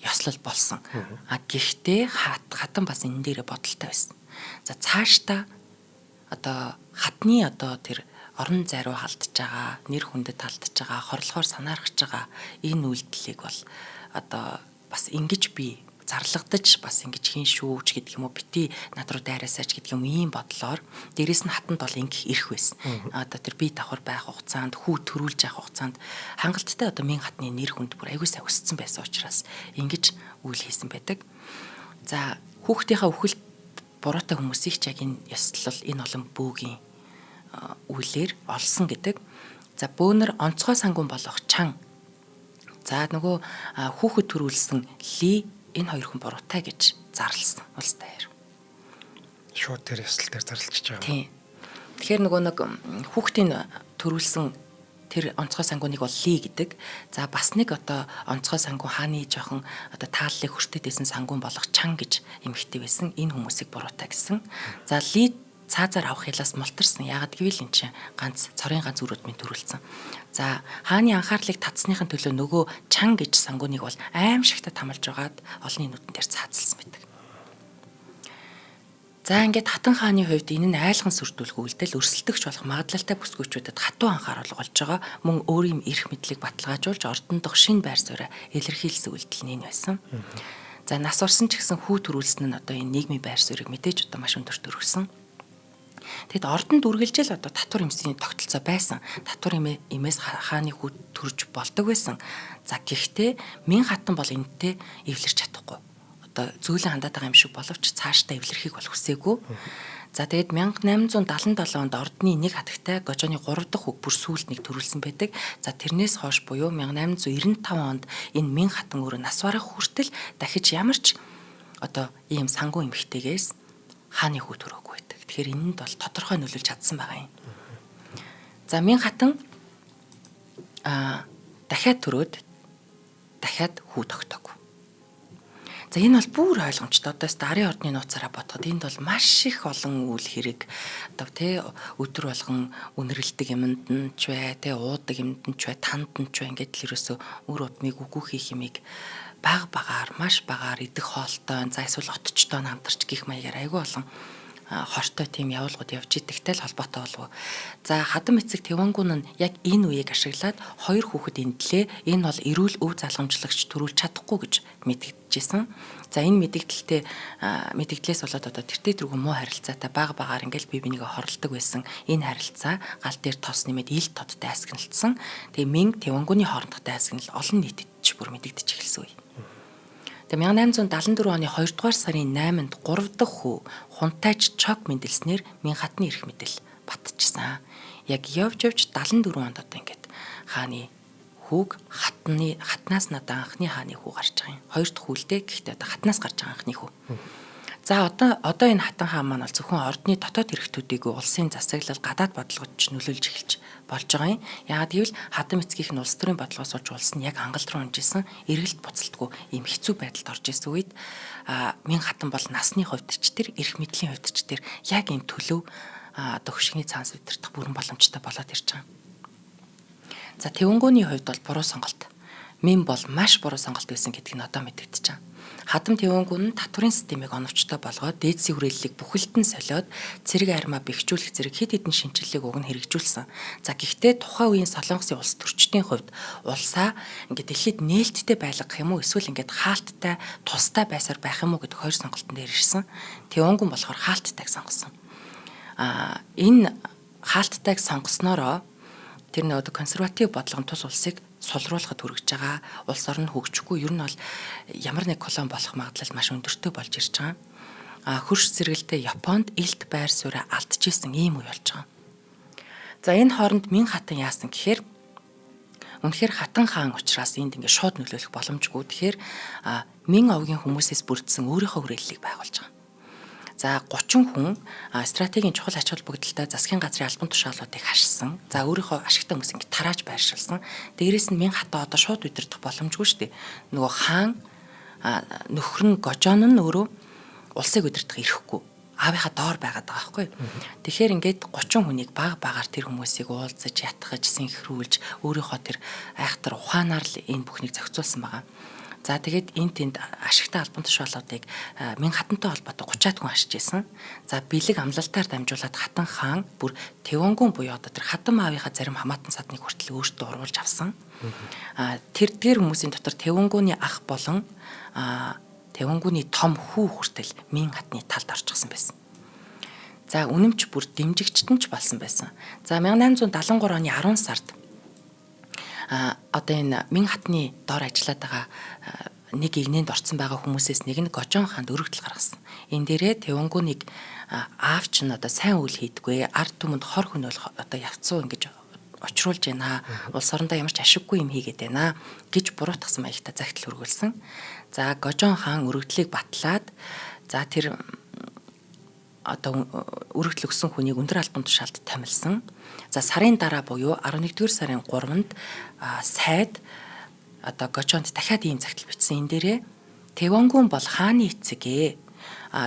ёслол болсон. А гэхдээ хатан бас энэ дээрээ бодолтой байсан. За цаашдаа одоо хатны одоо тэр орон зай руу халдж байгаа, нэр хүндэд халдж байгаа, хорлохоор санаархаж байгаа энэ үйлдэлийг бол одоо бас ингэж би зарлагдаж бас ингэж хийн шүүвч гэдэг юм уу, бити над руу дайраасаач гэдэг юм ийм бодлоор дээрэс нь хатанд бол ингэх эрх байсан. Одоо тэр бие давхар байх хугацаанд, хүү төрүүлж явах хугацаанд хангалттай одоо Мин хатны нэр хүнд бүр аягүй сайн өссөн байсан учраас ингэж үйл хийсэн байдаг. За хүүхдийнхаа үхэлд буруутай хүмүүсийг ч яг энэ ёслол, энэ олон бөөгийн үйлээр олсон гэдэг. За бөөнөр онцгой сангуун болох Чан. За нөгөө хүүхэд төрүүлсэн Ли энэ хоёр хүн буруутай гэж зарласан улс даяар. Шууд тэр ёслол дээр зарлчихж байгаа. Тийм. Тэгэхээр нөгөө нэг хүүхдийн төрүүлсэн тэр онцгой сангууныг бол Ли гэдэг. За бас нэг одоо онцгой сангуун хааны жоохон одоо тааллыг хүртээд байсан сангуун болох Чан гэж эмэгтэй байсан. Энэ хүмүүсийг буруутай гэсэн. За Ли цаазаар авах хялаас мултарсан. Яагаад гэвэл эн чинь ганц цорын ганц үр удмын төрүүлсэн. За хааны анхаарлыг татсныхын төлөө нөгөө Чан гэж сангууныг бол аимшигтай тамалж байгаад олонний нүдэн дээр цаазалсан байдаг. За ингээд Хатан хааны хувьд энэ нь айлхан сүрдүүлэх үйлдэл өрсөлдөгч болох магадлалтай бүсгүйчүүдэд хатуу анхаарал болж байгаа. Мөн өөрийн эрх мэдлийг баталгаажуулж ордон дох шинэ байр сууриа илэрхийлсэн үйлдэл нь энэ байсан. За нас орсон ч гэсэн хүү төрүүлсэн нь одоо энэ нийгмийн байр суурийг мэдээж одоо маш өндөрт өргөсөн. Тэгэд ордонд үргэлжил одоо татвар эмсийн тогтолцоо байсан. Татвар эмээс хааны хүү төрж болдог байсан. За гэхдээ Мин хатан бол энэтэй эвлэрч чадахгүй. Одоо зөөлөн хандаад байгаа юм шиг боловч цаашдаа эвлэрхийг бол хүсээгүй. За тэгээд 1877 онд ордны нэг хатагтай Гожооны 3 дахь хүүг бүр сүүлд нэг төрүүлсэн байдаг. За тэрнээс хойш буюу 1895 онд энэ Мин хатан өөрөө нас барах хүртэл дахиж ямар ч одоо ийм сангуун эмэгтэйгээс хааны хүү төрөөгүй байдаг. Тэгэхээр энэнд бол тодорхой нөлөөлж чадсан байгаа юм. За Мин хатан дахиад төрөөд дахиад хүү тогтоогүй. За энэ бол бүр ойлгомжтой. Одоо өст арын ордны нууцаараа бодоход энд бол маш их олон үйл хэрэг одоо тий өдөр болгон үнэрлэдэг юмд нь ч бай, тий уудаг юмд нь ч бай, танд нь ч бай ингээд л ерөөсөө үр удмыг үгүй хийх юмыг баг багаар, маш багаар идэх хоолтой, за эсвэл отчтой хамтарч гих маягаар айгүй олон хортой тийм явуулгууд явж идэгтэй л холбоотой болов. За хадам эцэг Тэвангүн нь яг энэ үеийг ашиглаад хоёр хүүхэд эндлээ. Энэ бол эрүүл өв залгамжлагч төрүүлж чадахгүй гэж мэдэгдэжсэн. За энэ мэдэгдэлтэй мэдэгдлээс болоод одоо тэртээ тэргүй муу харилцаатай баг багаар ингээл бие бинийгээ хоролдог байсан. Энэ харилцаа гал дээр тос нэмээд ил тодтой айсгналцсан. Тэгээ Мин Тэвангүний хоорондох дайсагнал олон нийтэд ч бүр мэдэгдэж эхэлсэн үе. Тэгээ 1874 оны 2 дугаар сарын 8-нд 3 дахь хүү Хунтайч Чок мэндэлснээр Мин хатны эрх мэдэл батчихсан. Яг явж явж 74 онд одоо ингээд хааны хүүг хатны хатнаас надаа анхны хааны хүү гарч байгаа юм. Хоёр дахь хүү л дээ. Гэхдээ одоо хатнаас гарч байгаа анхны хүү. За одоо энэ хатан хаан маань бол зөвхөн ордны дотоод хэрэгтүүдийг улсын засаглал гадаад бодлогод ч нөлөөлж эхэлж болж байгаа юм. Яагаад гэвэл хатан эцгийнх нь улс төрийн бодлогоос сууж улс нь яг ангалд руу унжсэн, эргэлт буцалтгүй ийм хэцүү байдалд орж исэн үед Мин хатан бол насны хувьд ч тэр эрх мэдлийн хувьд ч тэр яг ийм төлөв одоо хөшигний цаанаас удирдах бүрэн боломжтой болоод ирж байгаа. За Тэвэнгүүний хувьд бол буруу сонголт. Мин бол маш буруу сонголт байсан гэдгийг нь одоо мэдэгдэж байгаа. Хадам Тэвэнгүн нь татварын системийг оновчтой болгоод дээдсийн хүрээллийг бүхэлд нь солиод цэрэг армаа бэхжүүлэх зэрэг хэд хэдэн шинэчлэлийг уг нь хэрэгжүүлсэн. За гэхдээ тухайн үеийн Солонгосын улс төрчдийн хувьд улсаа ингээд дэлхийд нээлттэй байлгах юм уу эсвэл ингээд хаалттай тустай байсаар байх юм уу гэдэг хоёр сонголтын дээр ирсэн. Тэвэнгүн болохоор хаалттайг сонгосон. Энэ хаалттайг сонгосноороо тэр нэг одоо консерватив бодлого нь тус улсыг сулруулахад хүргэж байгаа. Улс орн хөгжихгүй ер нь бол ямар нэг колони болох магадлал маш өндөртэй болж ирж байгаа. Хөрш зэрэгэлдээ Японд илт байр сууриа алдчихсан ийм үе болж байгаа. За энэ хооронд Мин хатан яасан гэхээр үнэхээр хатан хаан учраас энд ингээд шууд нөлөөлөх боломжгүй. Тэгэхээр Мин овгийн хүмүүсээс бүрдсэн өөрийнхөө хүрээллийг байгуулж байгаа. За 30 хүн стратегийн чухал ач холбогдолтой засгийн газрын албан тушаалуудыг хашсан. За өөрийнхөө ашигтай хүмүүс ингэ тарааж байршуулсан. Дээрээс нь Мин хатан одоо шууд удирдах боломжгүй шүү дээ. Нөгөө хаан нөхөр нь Гожон нь өөрөө улсыг удирдах эрхгүй. Аавынхаа доор байгаад байгаа байхгүй. Тэгэхээр ингээд 30 хүнийг баг багаар тэр хүмүүсийг уулзаж, ятгаж, синхруулж өөрийнхөө тэр айхтар ухаанаар л энэ бүхнийг зохицуулсан байгаа. За тэгээд энэ тэнд ашигтай албан тушаалуудыг Мин хатантай холбоотой 30-аад хүн ашиж исэн. За бэлэг амлалтаар дамжуулаад хатан хаан бүр Тэвэнгүн буюу одоо тэр хатан аавынхаа зарим хамаатан садныг хүртэл өөртөө уруулж авсан. Тэр дээр хүмүүсийн дотор Тэвэнгүний ах болон Тэвэнгүний том хүү хүртэл Мин хатны талд орчихсон байсан. За үнэмч бүр дэмжигчд нь ч болсон байсан. За 1873 оны 10 сард одоо энэ Мин хатны дор ажиллаад байгаа нэг игнэнд орцсон байгаа хүмүүсээс нэг нь Гожон хаанд өргөдөл гаргасан. Энэ дээрээ Тэвэнгүнийг аав чинь одоо сайн үйл хийдэггүй, ард түмэнд хор хөнөөл одоо явцуу ингэж учруулж байна. Улс орондоо ямар ч ашиггүй юм хийгээд байна гэж буруутгасан маягтай загтал өргүүлсэн. За Гожон хаан өргөдлийг батлаад за тэр одоо өргөдөл өгсөн хүнийг өндөр албан тушаалд томилсон. За сарын дараа буюу 11-р сарын 3-нд сайд одоо Гожонд дахиад ийм загтал бичсэн. Энэ дээрээ Тэвэнгүн бол хааны эцэг ээ.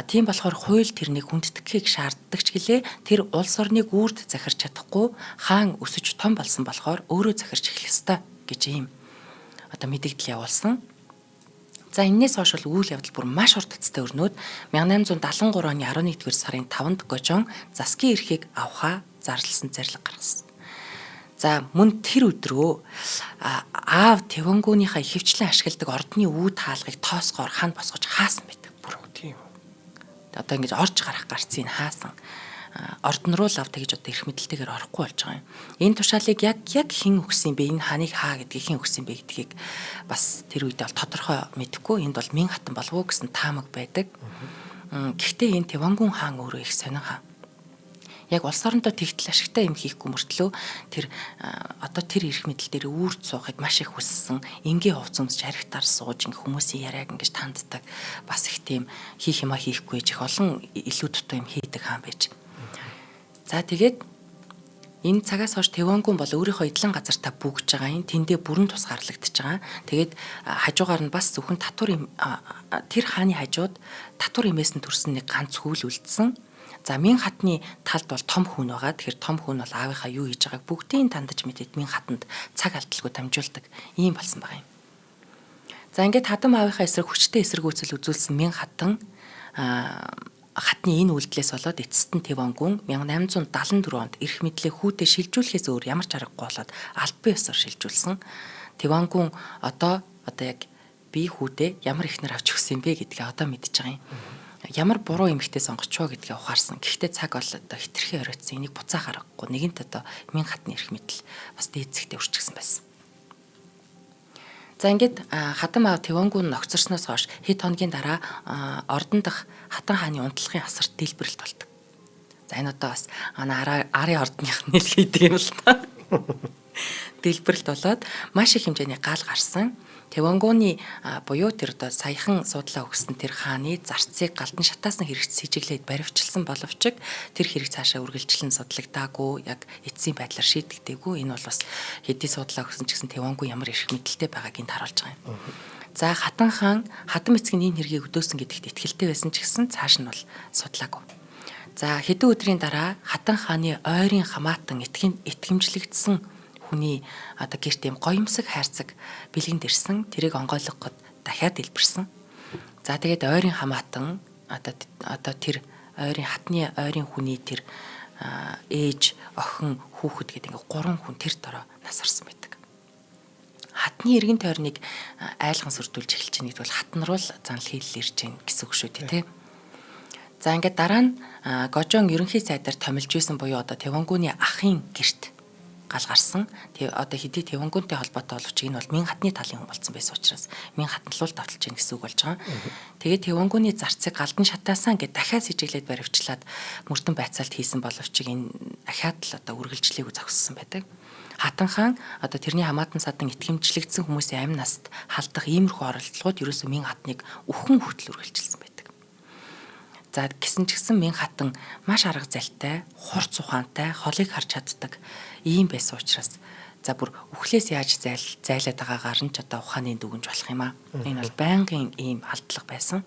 Тийм болохоор хууль тэрнийг хүндэтгэхийг шаарддаг ч гэлээ тэр улс орныг үрд захирч чадахгүй хаан өсөж том болсон болохоор өөрөө захирч эхлэх ёстой гэж ийм одоо мэдэгдэл явуулсан. За энээс хойш бол үйл явдал бүр маш хурдцтай өрнөөд 1873 оны 11-р сарын 5-нд Гожон засгийн эрхийг авахаа зарласан зарлиг гаргасан. За мөн тэр өдрөө аав Тэвэнгүүнийхээ ихэвчлэн ашигладаг ордны үүд хаалгыг тоосгоор хан босгож хаасан байдаг. Бүр тийм. Одоо ингэж орж гарах гарцыг хаасан. Ордон руу лав тэгж одоо эрх мэдэлтэйгээр орохгүй болж байгаа юм. Энэ тушаалыг яг хэн өгсөн бэ? Энэ хааныг хаа гэдгийг хэн өгсөн бэ гэдгийг бас тэр үед бол тодорхой мэдэхгүй. Энд бол Мин хатан болов уу гэсэн таамаг байдаг. Гэхдээ энэ Тэвэнгүн хаан өөрөө их сонин хаан. Яг улс орондоо тэгтэл ашигтай юм хийхгүй мөртлөө тэр одоо тэр эрх мэдэл дээр үүрд суухыг маш их хүссэн. Энгийн хувц өмсч харигтаар сууж ингээ хүмүүсийн яриаг ингэж танддаг. Бас их тийм хийх юмаа хийхгүй их олон илүү дутуу юм хийдэг хаан байж. За тэгээд энэ цагаас хойш Тэвэнгүн бол өөрийнхөө эдлэн газартаа бүүгж байгаа юм. Тэндээ бүрэн тусгаарлагдчихж байгаа. Тэгээд хажуугаар нь бас зөвхөн татвар тэр хааны хажууд татвар имээс нь төрсэн нэг ганц хүл үлдсэн. За Мин хатны талд бол том хүн байгаа. Тэгэхээр том хүн бол аавынхаа юу хийж байгааг бүгдийг тандаж мэдээд Мин хатанд цаг алдалгүй дамжуулдаг ийм болсон байгаа юм. За ингээд Хатан аавынхаа эсрэг хүчтэй эсэргүүцэл үзүүлсэн Мин хатан хатны энэ үйлдэлээс болоод эцэст нь Тэвонгүн 1874 онд эрх мэдлээ хүүдээ шилжүүлэхээс өөр ямар ч аргагүй болоод албан ёсоор шилжүүлсэн. Тэвонгүн одоо яг би хүүдээ ямар эхнэр авч өгсөн юм бэ гэдгээ одоо мэдж байгаа юм. Ямар буруу эмэгтэй сонгочвоо гэдгээ ухаарсан. Гэхдээ цаг бол одоо хитрхи оройтсан. Энийг буцаах аргагүй. Нэгэнт одоо Мин хатны эрх мэдэл бас дээдсэгтээ өрчгсөн байсан. За ингээд Хатан аав Тэвонгүн ногцорсноос хойш хэд хоногийн дараа Ордон дахь Хатан хааны унтлагын асарт дэлбэрэлт болдог. За энэ одоо бас арын ордных нь л хийдэг юм л та. Дэлбэрэлт болоод маш их хэмжээний гал гарсан. Тэвонгууны буюу тэр одоо саяхан суудлаа өгсөн тэр хааны зарцыг галдан шатаасан хэрэгт сэжиглээд баривчилсан боловч тэр хэрэг цаашаа үргэлжлэн судлагдаагүй, яг эцсийн байдлаар шийдэгдээгүй. Энэ бол бас хэдий суудлаа өгсөн ч гэсэн Тэвонгу ямар эрх мэдэлтэй байгааг энд харуулж байгаа юм. За Хатан хаан Хатан эцэг нь энэ хэргийг өдөөсөн гэдэгт итгэлтэй байсан ч гэсэн цааш нь бол судлаагүй. За хэдэн өдрийн дараа Хатан хааны ойрын хамаатан итгэмжлэгдсэн хүний одоо гэрт юм гоёмсог хайрцаг бэлгэнд ирсэн. Тэрийг онгойлгоход дахиад дэлбэрсэн. За тэгээд ойрын хамаатан одоо тэр ойрын хатны ойрын хүний тэр ээж, охин, хүүхэд гэдэг ингээ 3 хүн тэр дороо нас орсон байдаг. Хатны эргэн тойрныг айлган сүрдүүлж эхэлж байна гэдэг бол хатан руу л занл хийлэл ирж байна гэсэн үг шүү дээ, тий. За ингээд дараа нь Гожон ерөнхий сайдаар томилж исэн буюу одоо Тэвонгүний ахын гэрт гал гарсан. Тэг одоо хэдий Тэвонгүнтэй холбоотой боловч энэ бол Мин хатны талын хүн болсон байсан учраас Мин хатан л давталж гин гэсэн үг болж байгаа. Тэгээд Тэвонгүний зарцыг галдан шатаасан гэд дахиад сэжиглээд баривчлаад мөрдөн байцаалт хийсэн боловч энэ ахаад л одоо үргэлжлээг зогссон байдаг. Хатан хаан одоо тэрний хамаатан садан итгэмжлэгдсэн хүмүүсийн амь наст халдах иймэрхүү оролдлогод ерөөсөө Мин хатныг үхэн хүртэл үргэлжилсэн байдаг. За гисэн ч гэсэн Мин хатан маш арга залтай, хурц ухаантай, холыг харж чаддаг ийм байсан учраас за бүр үхлээс яаж зайлаад байгаагаар нь ч одоо ухааны дүгнж болох юм аа. Энэ бол байнгын ийм алдлага байсан.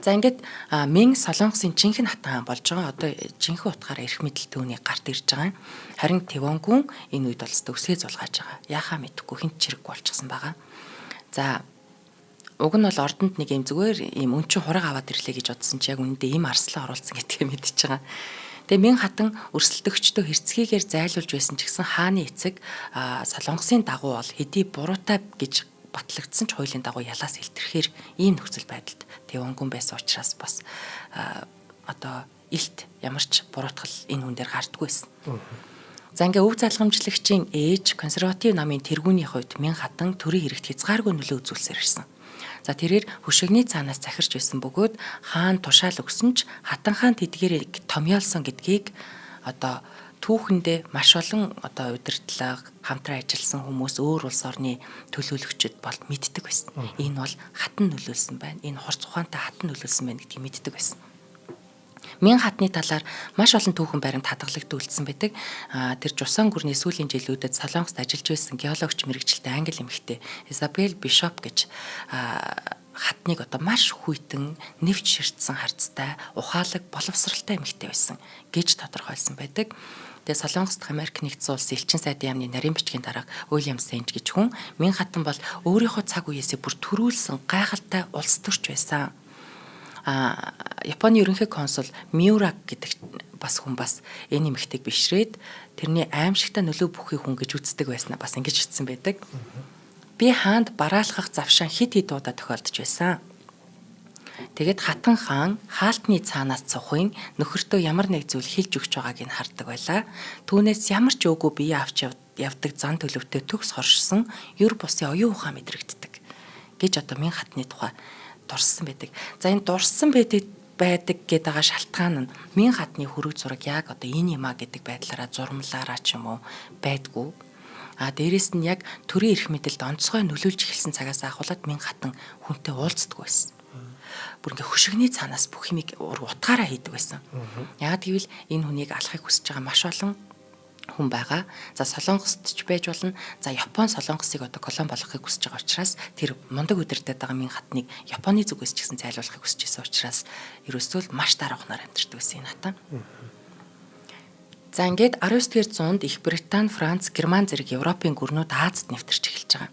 За ингээд Мин Солонгосын жинхэнэ хатан хаан болж байгаа. Одоо жинхэнэ утгаараа эрх мэдэл түүний гарт ирж байгаа юм. Харин Тэвонгүн энэ үед бол өсөө зулгааж байгаа. Яхаа мэдэхгүй хинт чирэггүй болчихсон байгаа. За уг нь бол ордонд нэг юм зүгээр ийм өнчин хураг аваад ирлээ гэж бодсон чи яг үнэндээ ийм арслан оруулсан гэдгээ мэдчихэж байгаа. Тэгээ Мин хатан өрсөлдөгчдөө хэрцгийгээр зайлуулж байсан ч гэсэн хааны эцэг Солонгосын дагуу бол хэдий буруутай гэж батлагдсан ч хуулийн дагуу ялаас илтгэхээр ийм нөхцөл байдалд Тэвонгүн байсан учраас бас одоо илт ямар ч буруутгал энэ хүн дээр гардаггүй байсан. За ингээ өв залгамжлагчийн ээж консерватив намын тэргүүний хувьд Мин хатан төрийн хэрэгт хязгааргүй нөлөө үзүүлсээр ирсэн. За тэрээр хөшигний цаанаас захирч байсан бөгөөд хаан тушаал өгсөн ч Хатан хаан тэдгээрийг томьёолсон гэдгийг одоо түүхэндээ маш олон одоо удирдлага хамтран ажилласан хүмүүс өөр улс орны төлөөлөгчд бол мэддэг байсан. Энэ бол хатан нөлөөлсөн байна. Энэ хурц ухаантай хатан нөлөөлсөн байна гэдгийг мэддэг байсан. Мин хатны талаар маш олон түүхэн баримт хадгалагдсан үлдсэн байдаг. Тэр Жусан гүрний сүүлийн жилүүдэд Солонгост ажиллаж байсан геологч мэрэгжилтэй англи эмэгтэй Изабел Бишоп гэж хатныг одоо маш хүйтэн, нэвч ширтсэн харцтай, ухаалаг, боловсралтай эмэгтэй байсан гэж тодорхойлсон байдаг. Тэгээ Солонгос дахь Америк нэгдсэн улсын элчин сайдын яамны нарийн бичгийн дарга Уильям Сенж гэж хүн Мин хатан бол өөрийнхөө цаг үеэсээ бүр төрүүлсэн гайхалтай улс төрч байсан. Японы ерөнхий консул Миурак гэдэг бас хүн бас энэ эмэгтэйг бишрээд тэрний аимшигтай нөлөө бүхий хүн гэж үздэг байснаа бас ингэж хэлсэн байдаг. Би хаанд бараалхах завшаан хит хит удаа тохиолдож байсан. Тэгээд Хатан хаан хаалтны цаанаас цухын нөхөртөө ямар нэг зүйл хэлж өгч байгааг нь хардаг байлаа. Түүнээс ямар ч өөгүй бие авч явдаг зан төлөвтэй төгс хоршсон ер бусын оюун ухаан мэдрэгддэг гэж одоо Мин хатны тухай дурссан байдаг. За энэ дурссан байдаг гэдэг байгаа шалтгаан нь Мин хатны хөрөг зураг яг одоо энэ юм а гэдэг байдлаараа зурмлаараа ч юм уу байдгүй. А дээрэс нь яг төрийн эрх мэдэлд онцгой нөлөөлж эхэлсэн цагаас ахуулаад Мин хатан хүнтэй уулздаг байсан. Бүр ингээ хөшигний цаанаас бүх юмыг утгаараа хийдэг байсан. Яг гэвэл энэ хүнийг алахыг хүсэж байгаа маш олон хүн байгаа. За Солонгост ч байж болно. За Япон Солонгосыг одоо колони болгохыг хүсэж байгаа учраас тэр мундаг үдирдэд байгаа Мин хатныг Японы зүгээс ч гэсэн зайлуулахыг хүсэж байсан учраас ерөөсөө л маш дараахнаар амьдардаг байсан энэ хатан. За ингээд 19-р зуунд Их Британи, Франц, Герман зэрэг Европын гүрнүүд Азад нэвтэрч эхэлж байгаа.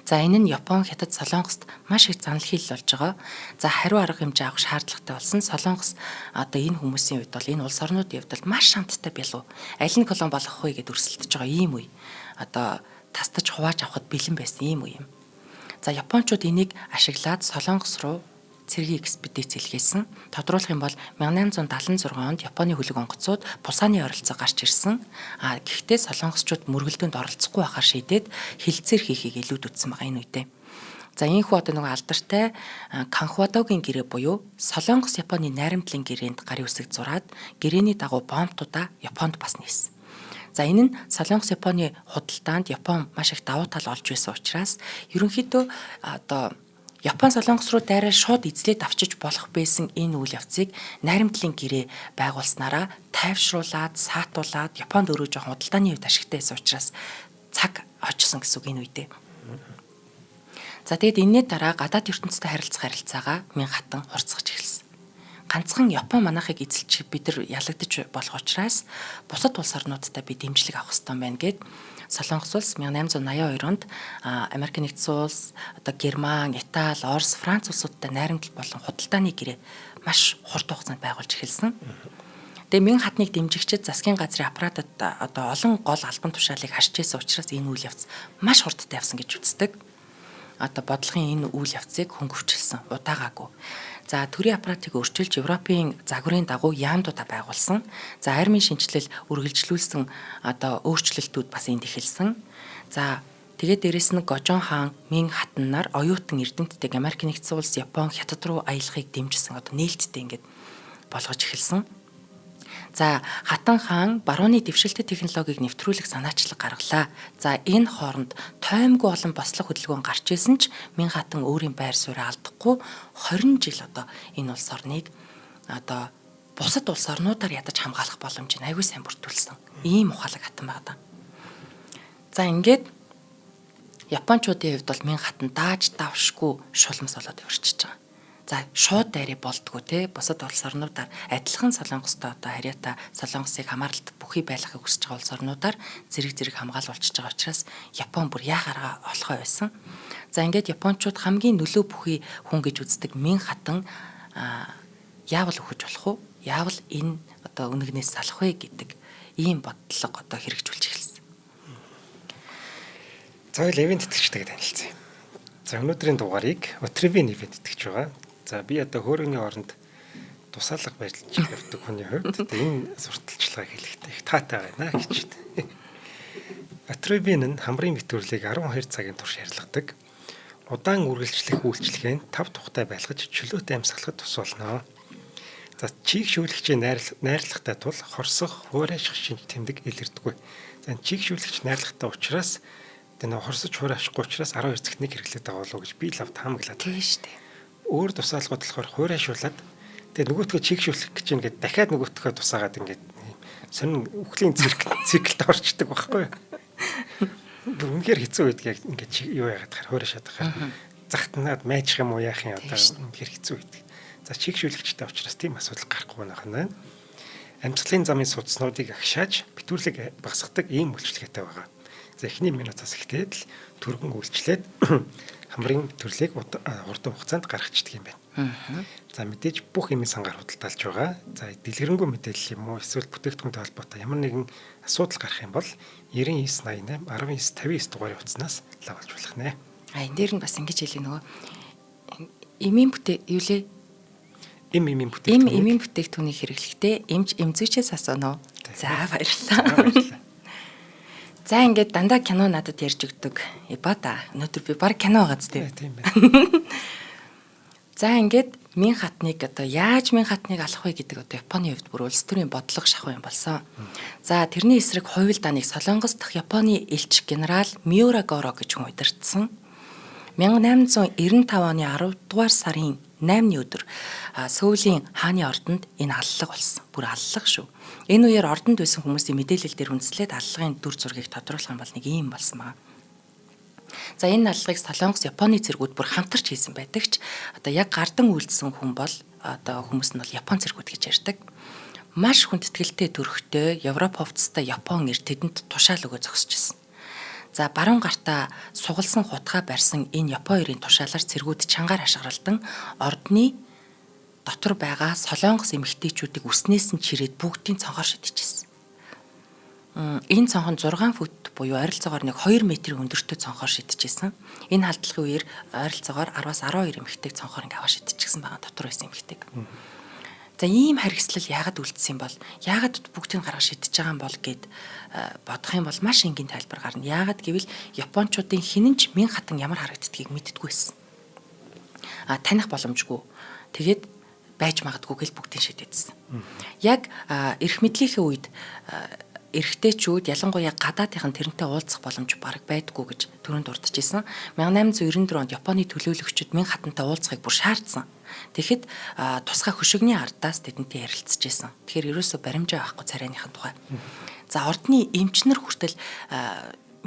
За энэ нь Япон, Хятад, Солонгост маш их занал хийл болж байгаа. За хариу арга хэмжээ авах шаардлагатай болсон. Солонгос одоо энэ хүмүүсийн хувьд бол энэ улс орнуудын хувьд бол маш шанттай бялуу. Аль нь колон болох вэ гэдээ өрсөлдөж байгаа ийм үе. Одоо тастаж хувааж авахд бэлэн байсан ийм үе юм. За Япончууд энийг ашиглаад Солонгос руу цэргийн экспедиц илгээсэн. Тодруулах юм бол 1876 онд Японы хөлөг онгоцууд Пусаны ойролцоо гарч ирсэн. А гэхдээ солонгосчууд мөргөлдөөнд оролцохгүй байхаар шийдээд хилцээр хийхийг илүүд үзсэн байгаа энэ үедээ. За ийхүү одоо нөгөө алдартай Канхвадогийн гэрээ буюу Солонгос Японы найрамдлын гэрээнд гарын үсэг зураад гэрээний дагуу бомбтуудаа Японд бас нээсэн. За энэ нь Солонгос Японы худалдаанд Япон маш их давуу тал олж байсан учраас ерөнхийдөө одоо Япон Солонгос руу дайраа шууд эзлээд авчиж болох байсан энэ үйл явцыг найрамдлын гэрээ байгуулснараа тайвшруулад, саатуулад Японд өөрөө жоохон худалдааны хувьд ашигтай байсан учраас цаг очсон гэсэн үг энэ үедээ. За тэгэд энэний дараа гадаад ертөнцтэй харилцах харилцаагаа Мин хатан хурцгаж эхэлсэн. Ганцхан Япон манайхыг эзэлж бид нар ялагдаж болох учраас бусад улс орнуудтай би дэмжлэг авах хэрэгтэй байна гэд Солонгос улс 1882 онд Америк нэгдсэн улс, одоо Герман, Итали, Орос, Франц улсуудтай найрамдал болон худалдааны гэрээ маш хурд хугацаанд байгуулж эхэлсэн. Тэгээ Мин хатныг дэмжигчид засгийн газрын аппаратад одоо олон гол албан тушаалыг харж байсан учраас энэ үйл явц маш хурдтай явсан гэж үздэг. Одоо бодлогын энэ үйл явцыг хөнгөвчлсөн, удаагаагүй. За төрийн аппаратыг өөрчилж Европын загварын дагуу яамдуудаа байгуулсан. За армийн шинэчлэл үргэлжлүүлсэн одоо өөрчлөлтүүд бас энд эхэлсэн. За тэгээд дээрэс нь Гожон хаан Мин хатан нар оюутан эрдэмтдийг Америк нэгдсэн улс, Япон, Хятад руу аялахыг дэмжсэн. Одоо нээлттэй ингээд болгож эхэлсэн. За Хатан хаан барууны дэвшилтэт технологиг нэвтрүүлэх санаачлаг гаргалаа. За энэ хооронд тоймгүй олон бослого хөдөлгөөн гарч исэн ч Мин хатан өөрийн байр сууриа алдахгүй 20 жил одоо энэ улс орныг одоо бусад улс орнуудаар ядаж хамгаалах боломжийг аягүй сайн бүрдүүлсэн. Ийм ухаалаг хатан байгаа даа. За ингээд Япончуудын хувьд бол Мин хатан дааж давшгүй шулмас болоод явчихж байгаа. За шууд дайрыг болдгоо те бусад улс орнуудаар адилхан Солонгостой одоо харьяата Солонгосыг хамааралт бүхий байлгахыг хүсэж байгаа улс орнуудаар зэрэг зэрэг хамгаалуулчихж байгаа учраас Япон бүр яхаараа олохой байсан. За ингээд Япончууд хамгийн нөлөө бүхий хүн гэж үздэг Мин хатан яавал өгөж болох уу? Яавал энэ одоо үнэгнээс салах вэ гэдэг ийм бодлого одоо хэрэгжүүлж эхэлсэн. За ивент тэтгэгчтэйг танилцъя. За өнөөдрийн дугаарыг Отревин ивент тэтгэж байгаа. За би одоо хөөрөний оронд тусаалга барьж явдаг хүний хувьд энэ сурталчилгааг хэлэхдээ их таатай байна гэж байна. Отревин нь хамрын битүүрлийг 12 цагийн турш ярилгадаг. Удаан үргэлжлэх үйлчлэгээнд 5 тухтай байлгаж чөлөөтэй амьсгалахад тус болно. За чиг шүүлэгчийн найрлагатай тул хорсох, хуурайших шинж тэмдэг илэрдэггүй. За чиг шүүлэгч найрлагатай учраас тэгээ нөө хорсож хуурайшихгүй учраас 12 цагт нэг хэрэглээд байгаа болов уу гэж би лав таамаглаад. Тийм шүү дээ. Өөр тусаалгууд болохоор хуурайшуулад тэгээ нөгөөтгөө чигшүүлэх гэж ингээд дахиад нөгөөтгөө тусаагаад ингээд сонин үхлийн циклд орчдөг байхгүй юу? Үнэхээр хэцүү байдаг яг ингээд юу яагаад тахаар хуурайшаад тахаар захтнаад майчих юм уу яах юм одоо үнэхээр хэцүү байдаг. За чигшүүлэгчтэй учраас тийм асуудал гарахгүй байх нь байна. Амьсгалын замын судснуудыг агшааж битүүрлэг багасгадаг ийм үйлчилгээтэй байгаа. За эхний минутаас эхлээд л түргэн үйлчлээд хамрын төрлийг хурдан хугацаанд гаргацдаг юм байна. За мэдээж бүх эмийн сангаар худалдаалж байгаа. За дэлгэрэнгүй мэдээлэл юм уу эсвэл бүтээгдэхүүнтэй холбоотой ямар нэгэн асуудал гарах юм бол 99 88 19 59 дугаарын утаснаас лавлж болох нэ. А энэ дээр нь бас ингэж хэлээ нөгөө эмийн бүтээ юу лээ? Эм эмийн бүтээгдэхүүн. Эм эмийн бүтээгдэхүүнийг хэрэглэхдээ эмч эмзүүчээс асууна уу? За баярлалаа. За ингээд дандаа кино надад ярьж өгдөг. Ибата өнөөдөр би баг кино байгаа зү. Тийм байна. За ингээд Мин хатныг одоо яаж Мин хатныг алах вэ гэдэг одоо Японы хувьд бүр улс төрийн бодлого шахуу юм болсон. За тэрний эсрэг хувил даныг Солонгос дахь Японы элч генерал Миура Горо гэж хүн удирдсан. 1895 оны 10 дугаар сарын 8-ны өдөр Сөүлийн хааны ордонд энэ аллага болсон. Бүр аллага шүү. Энэ үеэр ордонд байсан хүмүүсийн мэдээлэл дээр үндэслээд аллагын дүр зургийг тодруулах юм бол нэг ийм болсон байна. За энэ аллагыг Солонгос Японы цэргүүд бүр хамтарч хийсэн байдаг ч одоо яг гардан үйлдсэн хүн бол одоо хүмүүс нь бол Япон цэргүүд гэж ярьдаг. Маш хүндэтгэлтэй төрхтэй Европ хувцастай Япон эр тэдэнд тушаал өгөө зогсож ирсэн. За баруун гартаа сугалсан хутгаа барьсан энэ Япон хоёрын тушаалаар цэргүүд чангаар хашгиралдан ордны дотор байгаа солонгос эмэгтэйчүүдийг үснээс нь чирээд бүгдийн цонхоор шидчихсэн. Энэ цонх нь 6 фут буюу ойролцоогоор нэг 2 метрийн өндөртэй цонхоор шидчихсэн. Энэ халдлагын үеэр ойролцоогоор 10-аас 12 эмэгтэйг цонхоор ингээ аваа шидчихсэн байгаа, дотор байсан эмэгтэйг. За ийм харгислал яагаад үлдсэн юм бол, яагаад бүгдийг гаргаж шидэж байгаа юм бол гэд бодох юм бол маш энгийн тайлбар гарна. Яагаад гэвэл японочдын хинэн ч Мин хатан ямар харагддгийг мэддэггүй байсан. А таних боломжгүй. Тэгээд байж магадгүй гэл бүгдийг шидэдсэн. Яг эрх мэдлийнхээ үед эрэгтэйчүүд ялангуяа гадаадынхан тэрнтэй уулзах боломж бараг байдгүй гэж түрүүнд дурдж ирсэн. 1894 онд Японы төлөөлөгчид Мин хатантай уулзахыг бүр шаардсан. Тэгэхэд тусгай хөшигний ардаас тэдэнтэй ярилцж байсан. Тэгэхээр ерөөсөө баримжаа байхгүй царайныхын тухай. За ордны эмчнэр хүртэл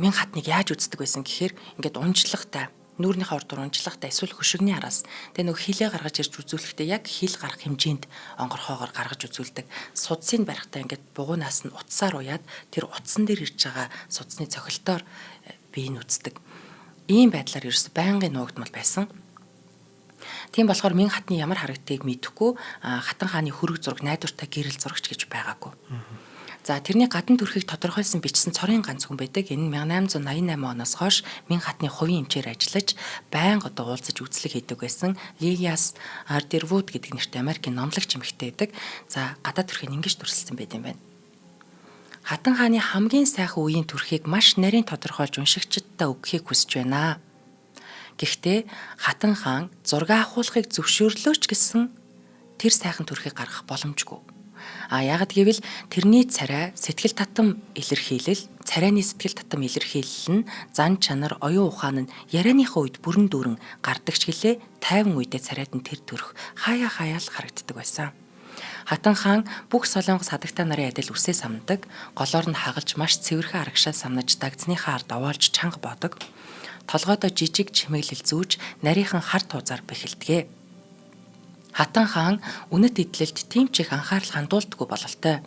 Мин хатныг яаж үздэг байсан гэхээр ингээд унжлагатай, нүүрнийхээ урд урамжлагтай эсвэл хөшигний араас тэгээ нөгөө хилээ гаргаж ирж үзүүлэхдээ яг хил гарах хэмжээнд онгорхоогоор гаргаж үзүүлдэг. Судсыг барихтаа ингээд бугуунаас нь утсаар уяад тэр утсан дээр ирж байгаа судасны цохилтоор бие нь үздэг. Ийм байдлаар ерөөс байнгын нуугдмал байсан. Тийм болохоор Мин хатны ямар харагдтыг мэдэхгүй, хатан хааны хөрөг зураг, найдвартай гэрэл зурагч гэж байгаагүй. За тэрний гадна төрхийг тодорхойлсон бичсэн цорын ганц хүн байдаг. Энэ нь 1888 оноос хойш Мин хатны хувийн эмчээр ажиллаж байнга одоо уулзаж үзлэг хийдэг байсан Лилиас Ардервуд гэдэг нэртэй Америкийн номлогч эмэгтэй байдаг. За гадаад төрхийг ингэж дүрсэлсэн байт юм байна. Хатан хааны хамгийн сайхан үеийн төрхийг маш нарийн тодорхойлж уншигчдаа өгөхийг хүсэж байна. Гэхдээ Хатан хаан зураг авахуулахыг зөвшөөрлөөч гэсэн тэр сайхан төрхийг гаргах боломжгүй. А яагад гэвэл тэрний царай сэтгэл татам илэрхийлэл, царайны сэтгэл татам илэрхийлэл нь зан чанар, оюун ухаан нь ярианыхаа үед бүрэн дүүрэн гардаг ч гэлээ тайван үедээ царайд нь тэр төрх хаяа хаяа л харагддаг байсан. Хатан хаан бүх солонгос хадагтай нарын адил үсээ самнадаг, голоор нь хагалж маш цэвэрхэн арагшаа самнаж дагцныхаа ард овоолж чанга бодог. Толгойдоо жижиг чимэглэл зүүж нарийнхан хар туузаар бэхэлдэгэ. Хатан хаан үнэт эдлэлд тийм ч их анхаарал хандуулдаггүй бололтой.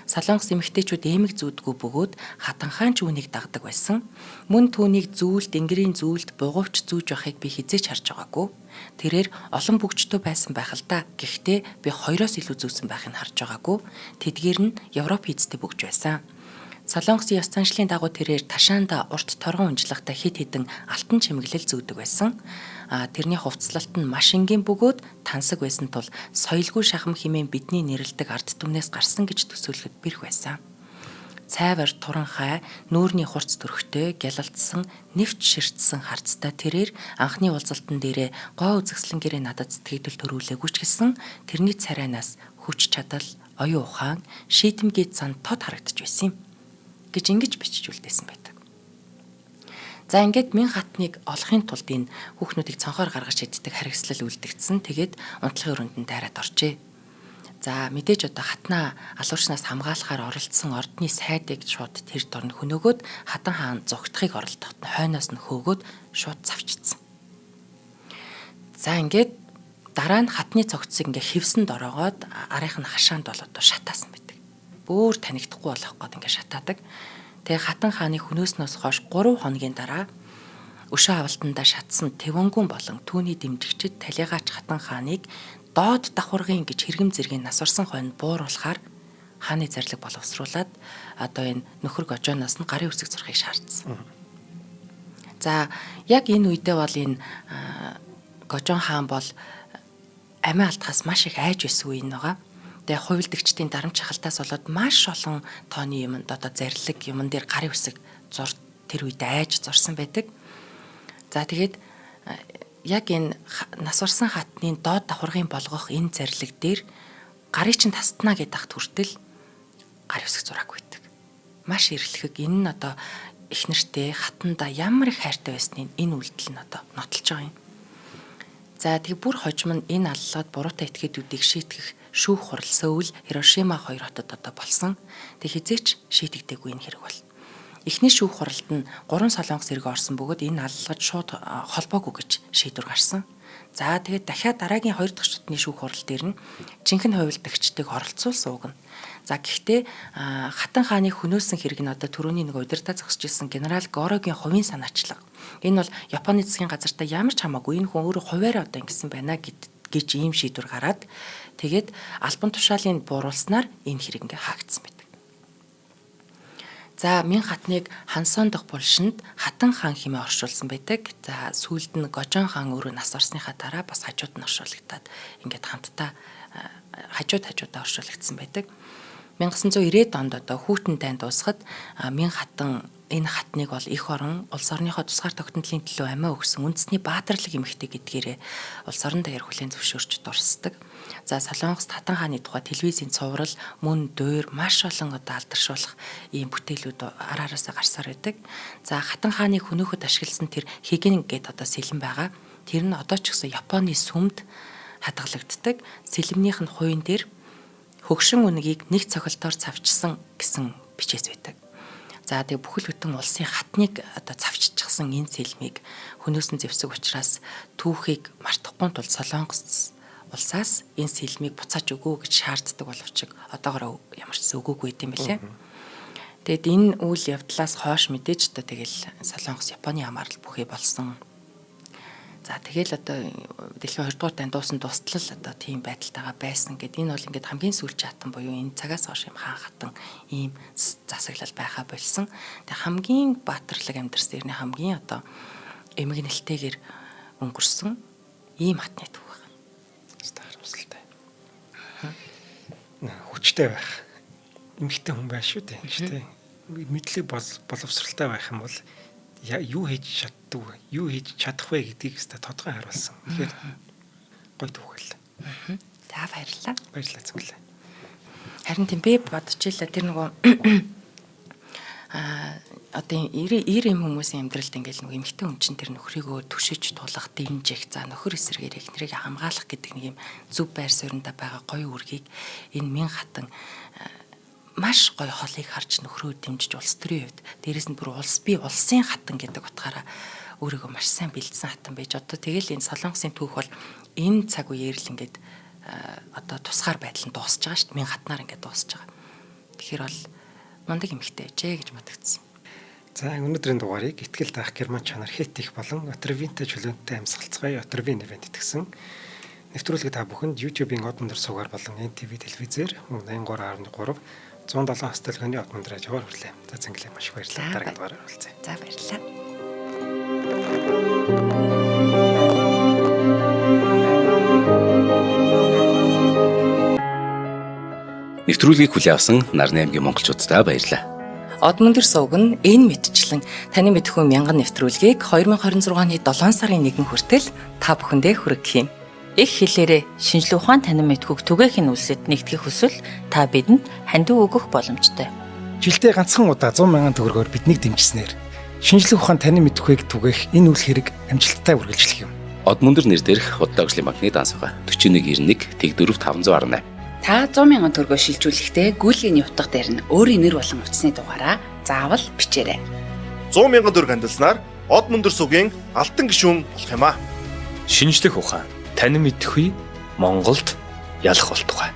Солонгос эмэгтэйчүүд эмэг зүүдгүй бөгөөд Хатан хаан ч үүнийг дагдаг байсан. Мөн түүнийг зүүлт, тэнгэрийн зүүлт, бугуувч зүүж байхыг би хэзээ ч харж байгаагүй. Тэрээр олон бөгжтэй байсан байх л да. Гэхдээ би хоёроос илүү зүүсэн байхыг харж байгаагүй. Тэдгээр нь Европ хийцтэй бөгж байсан. Солонгосын ёс заншлын дагуу тэрээр ташаанда урт торгон унжлагтай хэд хэдэн алтан чимэглэл зүүдэг байсан. А тэрний хувцлалт нь маш энгийн бөгөөд тансаг байсан тул соёлгүй шахам хэмээн бидний нэрлэдэг ард түмнээс гарсан гэж төсөөлөхөд бэрх байсан. Цайвар туранхай, нүүрний хурц төрхтэй, гялалтсан, нэвч ширтсэн харцтай тэрээр анхны уулзалтан дээрээ гоо үзэсгэлэнгээрээ надад сэтгэгдэл төрүүлээгүй ч гэсэн тэрний царайнаас хүч чадал, оюун ухаан, шийдэмгий зан тод харагдаж байсан юм гэж ингэж бичиж үлдээсэн байдаг. За ингээд Мин хатныг олохын тулд энэ хүүхнүүдийг цонхоор гаргаж шиддэг харгислал үлдэгдсэн. Тэгээд унтлагын өрөөнд нь дайраад оржээ. За мэдээж одоо хатнаа алуурчнаас хамгаалахаар оролцсон ордны сайдыг шууд тэр дорн хөнөөгөөд хатан хаан зугтахыг оролдоход нь хойноос нь хөөгөөд шууд цавчдсан. За ингээд дараа нь хатны цогцсыг ингээ хевсэн дороогоод арийнх нь хашаанд бол одоо шатаасан байдаг. Бөөр танигдахгүй болох гээд ингээ шатаадаг. Тэгээ хатан хааны хөнөөснөөс хойш 3 хоногийн дараа өшөө авалтандаа шатсан Тэвэнгүн болон түүний дэмжигчид талигаач хатан хааныг доод давхаргын гэж хэрэгэм зэргийн нас орсон хойно бууруулахаар хааны зарлиг боловсруулад одоо энэ нөхөр гожооноос нь гарын үсэг зурхыг шаардсан. За яг энэ үедээ бол энэ гожоон хаан бол амиа алдахаас маш их айж байсан үе байгаа. Тэгээ хувилдэгчдийн дарамт шахалтаас болоод маш олон тооны юмд одоо зарлиг юмн дээр гарын үсэг зур тэр үед айж зурсан байдаг. За тэгээд яг энэ нас барсан хатны доод давхаргын болгох энэ зарлиг дээр гарыг чинь тастнаа гэдээ ахт хүртэл гар үсэг зураагүй байдаг. Маш эрэлхэг энэ нь одоо их нэртэй хатанда ямар их хайртай байсныг энэ үйлдэл нь одоо нотолж байгаа юм. За тэг бүр хожим нь энэ аллаад буруутай этгээдүүдийг шийтгэх шүүх хурал Сөүл, Хирошима хоёр хотод одоо болсон. Тэг хизээч шийдэгдээгүй энэ хэрэг бол. Эхний шүүх хуралд нь 3 солонгос эрэг орсон бөгөөд энэ аллагад шууд холбоогүй гэж шийдвэр гарсан. За тэгээд дахиад дараагийн 2 дахь шатны шүүх хурал дээр нь жинхэнэ хувилдагчдыг оролцуулсан уг нь. За гэхдээ Хатан хааны хөнөөсөн хэрэг нь одоо түрүүний нэг удирдах зогсож исэн генерал Горогийн хувийн санаачлага. Энэ бол Японы засгийн газартай ямар ч хамаагүй энэ хүн өөрөө хувиараа одоо ингэсэн байна гэж ийм шийдвэр гараад тэгээд албан тушаалын бууруулснаар энэ хэрэг ингээ хаагдсан байдаг. За Мин хатныг Хансон дахь булшинд Хатан хаан хэмээн оршуулсан байдаг. За сүүлд нь Гожон хаан өөрөө нас орсныхаа дараа бас хажууд нь оршуулгадаад ингээд хамтдаа хажуудаа оршуулгдсан байдаг. 1990-ад онд одоо хүйтэн дайн дуусахад Мин хатан энэ хатныг бол эх орон улс орныхоо тусгаар тогтнолын төлөө амиа өгсөн үндэсний баатарлаг эмэгтэй гэдгээрээ улс орон даяар хүлээн зөвшөөрч дурсдаг. За Солонгост Хатан хааны тухай телевизийн цуврал, мөн дуур маш олон одоо алдаршуулах ийм бүтээлүүд ар араасаа гарсаар байдаг. За Хатан хааныг хөнөөхөд ашигласан тэр хигэн гээд одоо сэлэм байгаа. Тэр нь одоо ч гэсэн Японы сүмд хадгалагддаг. Сэлэмнийх нь хувийн дээр хөгшин үнэгийг нэг цохилтоор цавчсан гэсэн бичээс байдаг. За тэгээ бүхэл бүтэн улсын хатныг одоо цавччихсан энэ сэлмийг хөнөөсөн зэвсэг учраас түүхийг мартахгүй тул Солонгос улсаас энэ сэлмийг буцааж өгөө гэж шаарддаг боловч одоогоор ямар ч өгөөгүй юм билээ. Тэгэд энэ үйл явдлаас хойш мэдээж одоо тэгэл Солонгос Японы хамаарал бүхий болсон. За тэгэл одоо дэлхийн 2 дугаар дайн дуусан дуустал одоо тийм байдалтайгаа байсан гэд энэ бол ингээд хамгийн сүүлийн хатан буюу энэ цагаас хойш юм хаан хатан ийм засаглал байхаа болсон. Тэг хамгийн баатарлаг амьдарсан эртний хамгийн одоо эмгэнэлтэйгээр өнгөрсөн ийм хатны түүх байна. Өстой харамсалтай. Хүчтэй байх. Эмэгтэй хүн байх шүү дээ. Шүү дээ. Мэдлэг боловсралтай байх юм бол юу хийж чаддаг вэ? Юу хийж чадах вэ гэдгийг өстой тодгой харуулсан. Тэгэхээр гоё түүх л. За баярлалаа. Баярлалаа зүгэлээ. Харин тийм би бодож илаа тэр нөгөө одоо 90 юм хүмүүсийн амьдралд ингээл нөгөө эмэгтэй хүн чинь тэр нөхрийгөө түшиж тулах, дэмжих, за нөхөр эсрэгээр эхнэрийг хамгаалах гэдэг нэг юм зөв байр суурьндаа байгаа гоё үргийг энэ Мин хатан маш гоё холыг харж нөхрөө дэмжиж улс төрийн хувьд дээрэс нь бүр улс би улсын хатан гэдэг утгаараа өөрийгөө маш сайн бэлдсэн хатан байж одоо тэгэл энэ Солонгосын түүх бол энэ цаг үеэр л ингээд одоо тусгаар байдал нь дуусж байгаа шүү дээ. Мин хатнаар ингээд дуусж байгаа. Тэгэхээр бол мундаг эмэгтэй байжээ гэж бодогдсон. За өнөөдрийн дугаарыг Итгэл даах герман чанар хэт их болон Отрвинтэй чөлөөнтэй амьсгалцгай Отрвин ивент итгэсэн. Нэвтрүүлгийг та бүхэнд YouTube-ийн од өндөр суугаар болон NTV телевизээр 83.3 107 хостелгооны од өндөр радиогоор хүрлээ. За зингэлээ маш их баярлалаа. Дараагийн дугаараар уулзъя. За баярлалаа. Нэвтрүүлгийг хүлээн авсан Нарны аймгийн монголчууддаа баярлалаа. Од мөндөр сувг нь энэ мэтчлэн таны мэдхүйн мянган нэвтрүүлгийг 2026 оны 7 сарын 1 хүртэл та бүхэндээ хүргэх юм. Их хэлээрээ шинжлэх ухаан танин мэдхүйг түгээх нь үлсэд нэгтгэх хүсвэл та бидэнд хандив өгөх боломжтой. Жилдээ ганцхан удаа 100 мянган төгрөгөөр биднийг дэмжснээр шинжлэх ухаан танин мэдхүйг түгээх энэ үйл хэрэг амжилттай үргэлжлэх юм. Од мөндөр нэр дээрх Худалдаа хөгжлийн банкны данс байгаа. 4191 Тэг4 518. Та 100 мянган төгрөгөөр шилжүүлэхдээ гүйлгээний утга дээр нь өөрийн нэр болон утасны дугаараа заавал бичээрэй. 100 мянган төгрөг хандилснаар од мөндөр сугийн алтан гишүүн болох юм аа. Шинжлэх ухаан танин мэдхүй Монголд ялах болтугай.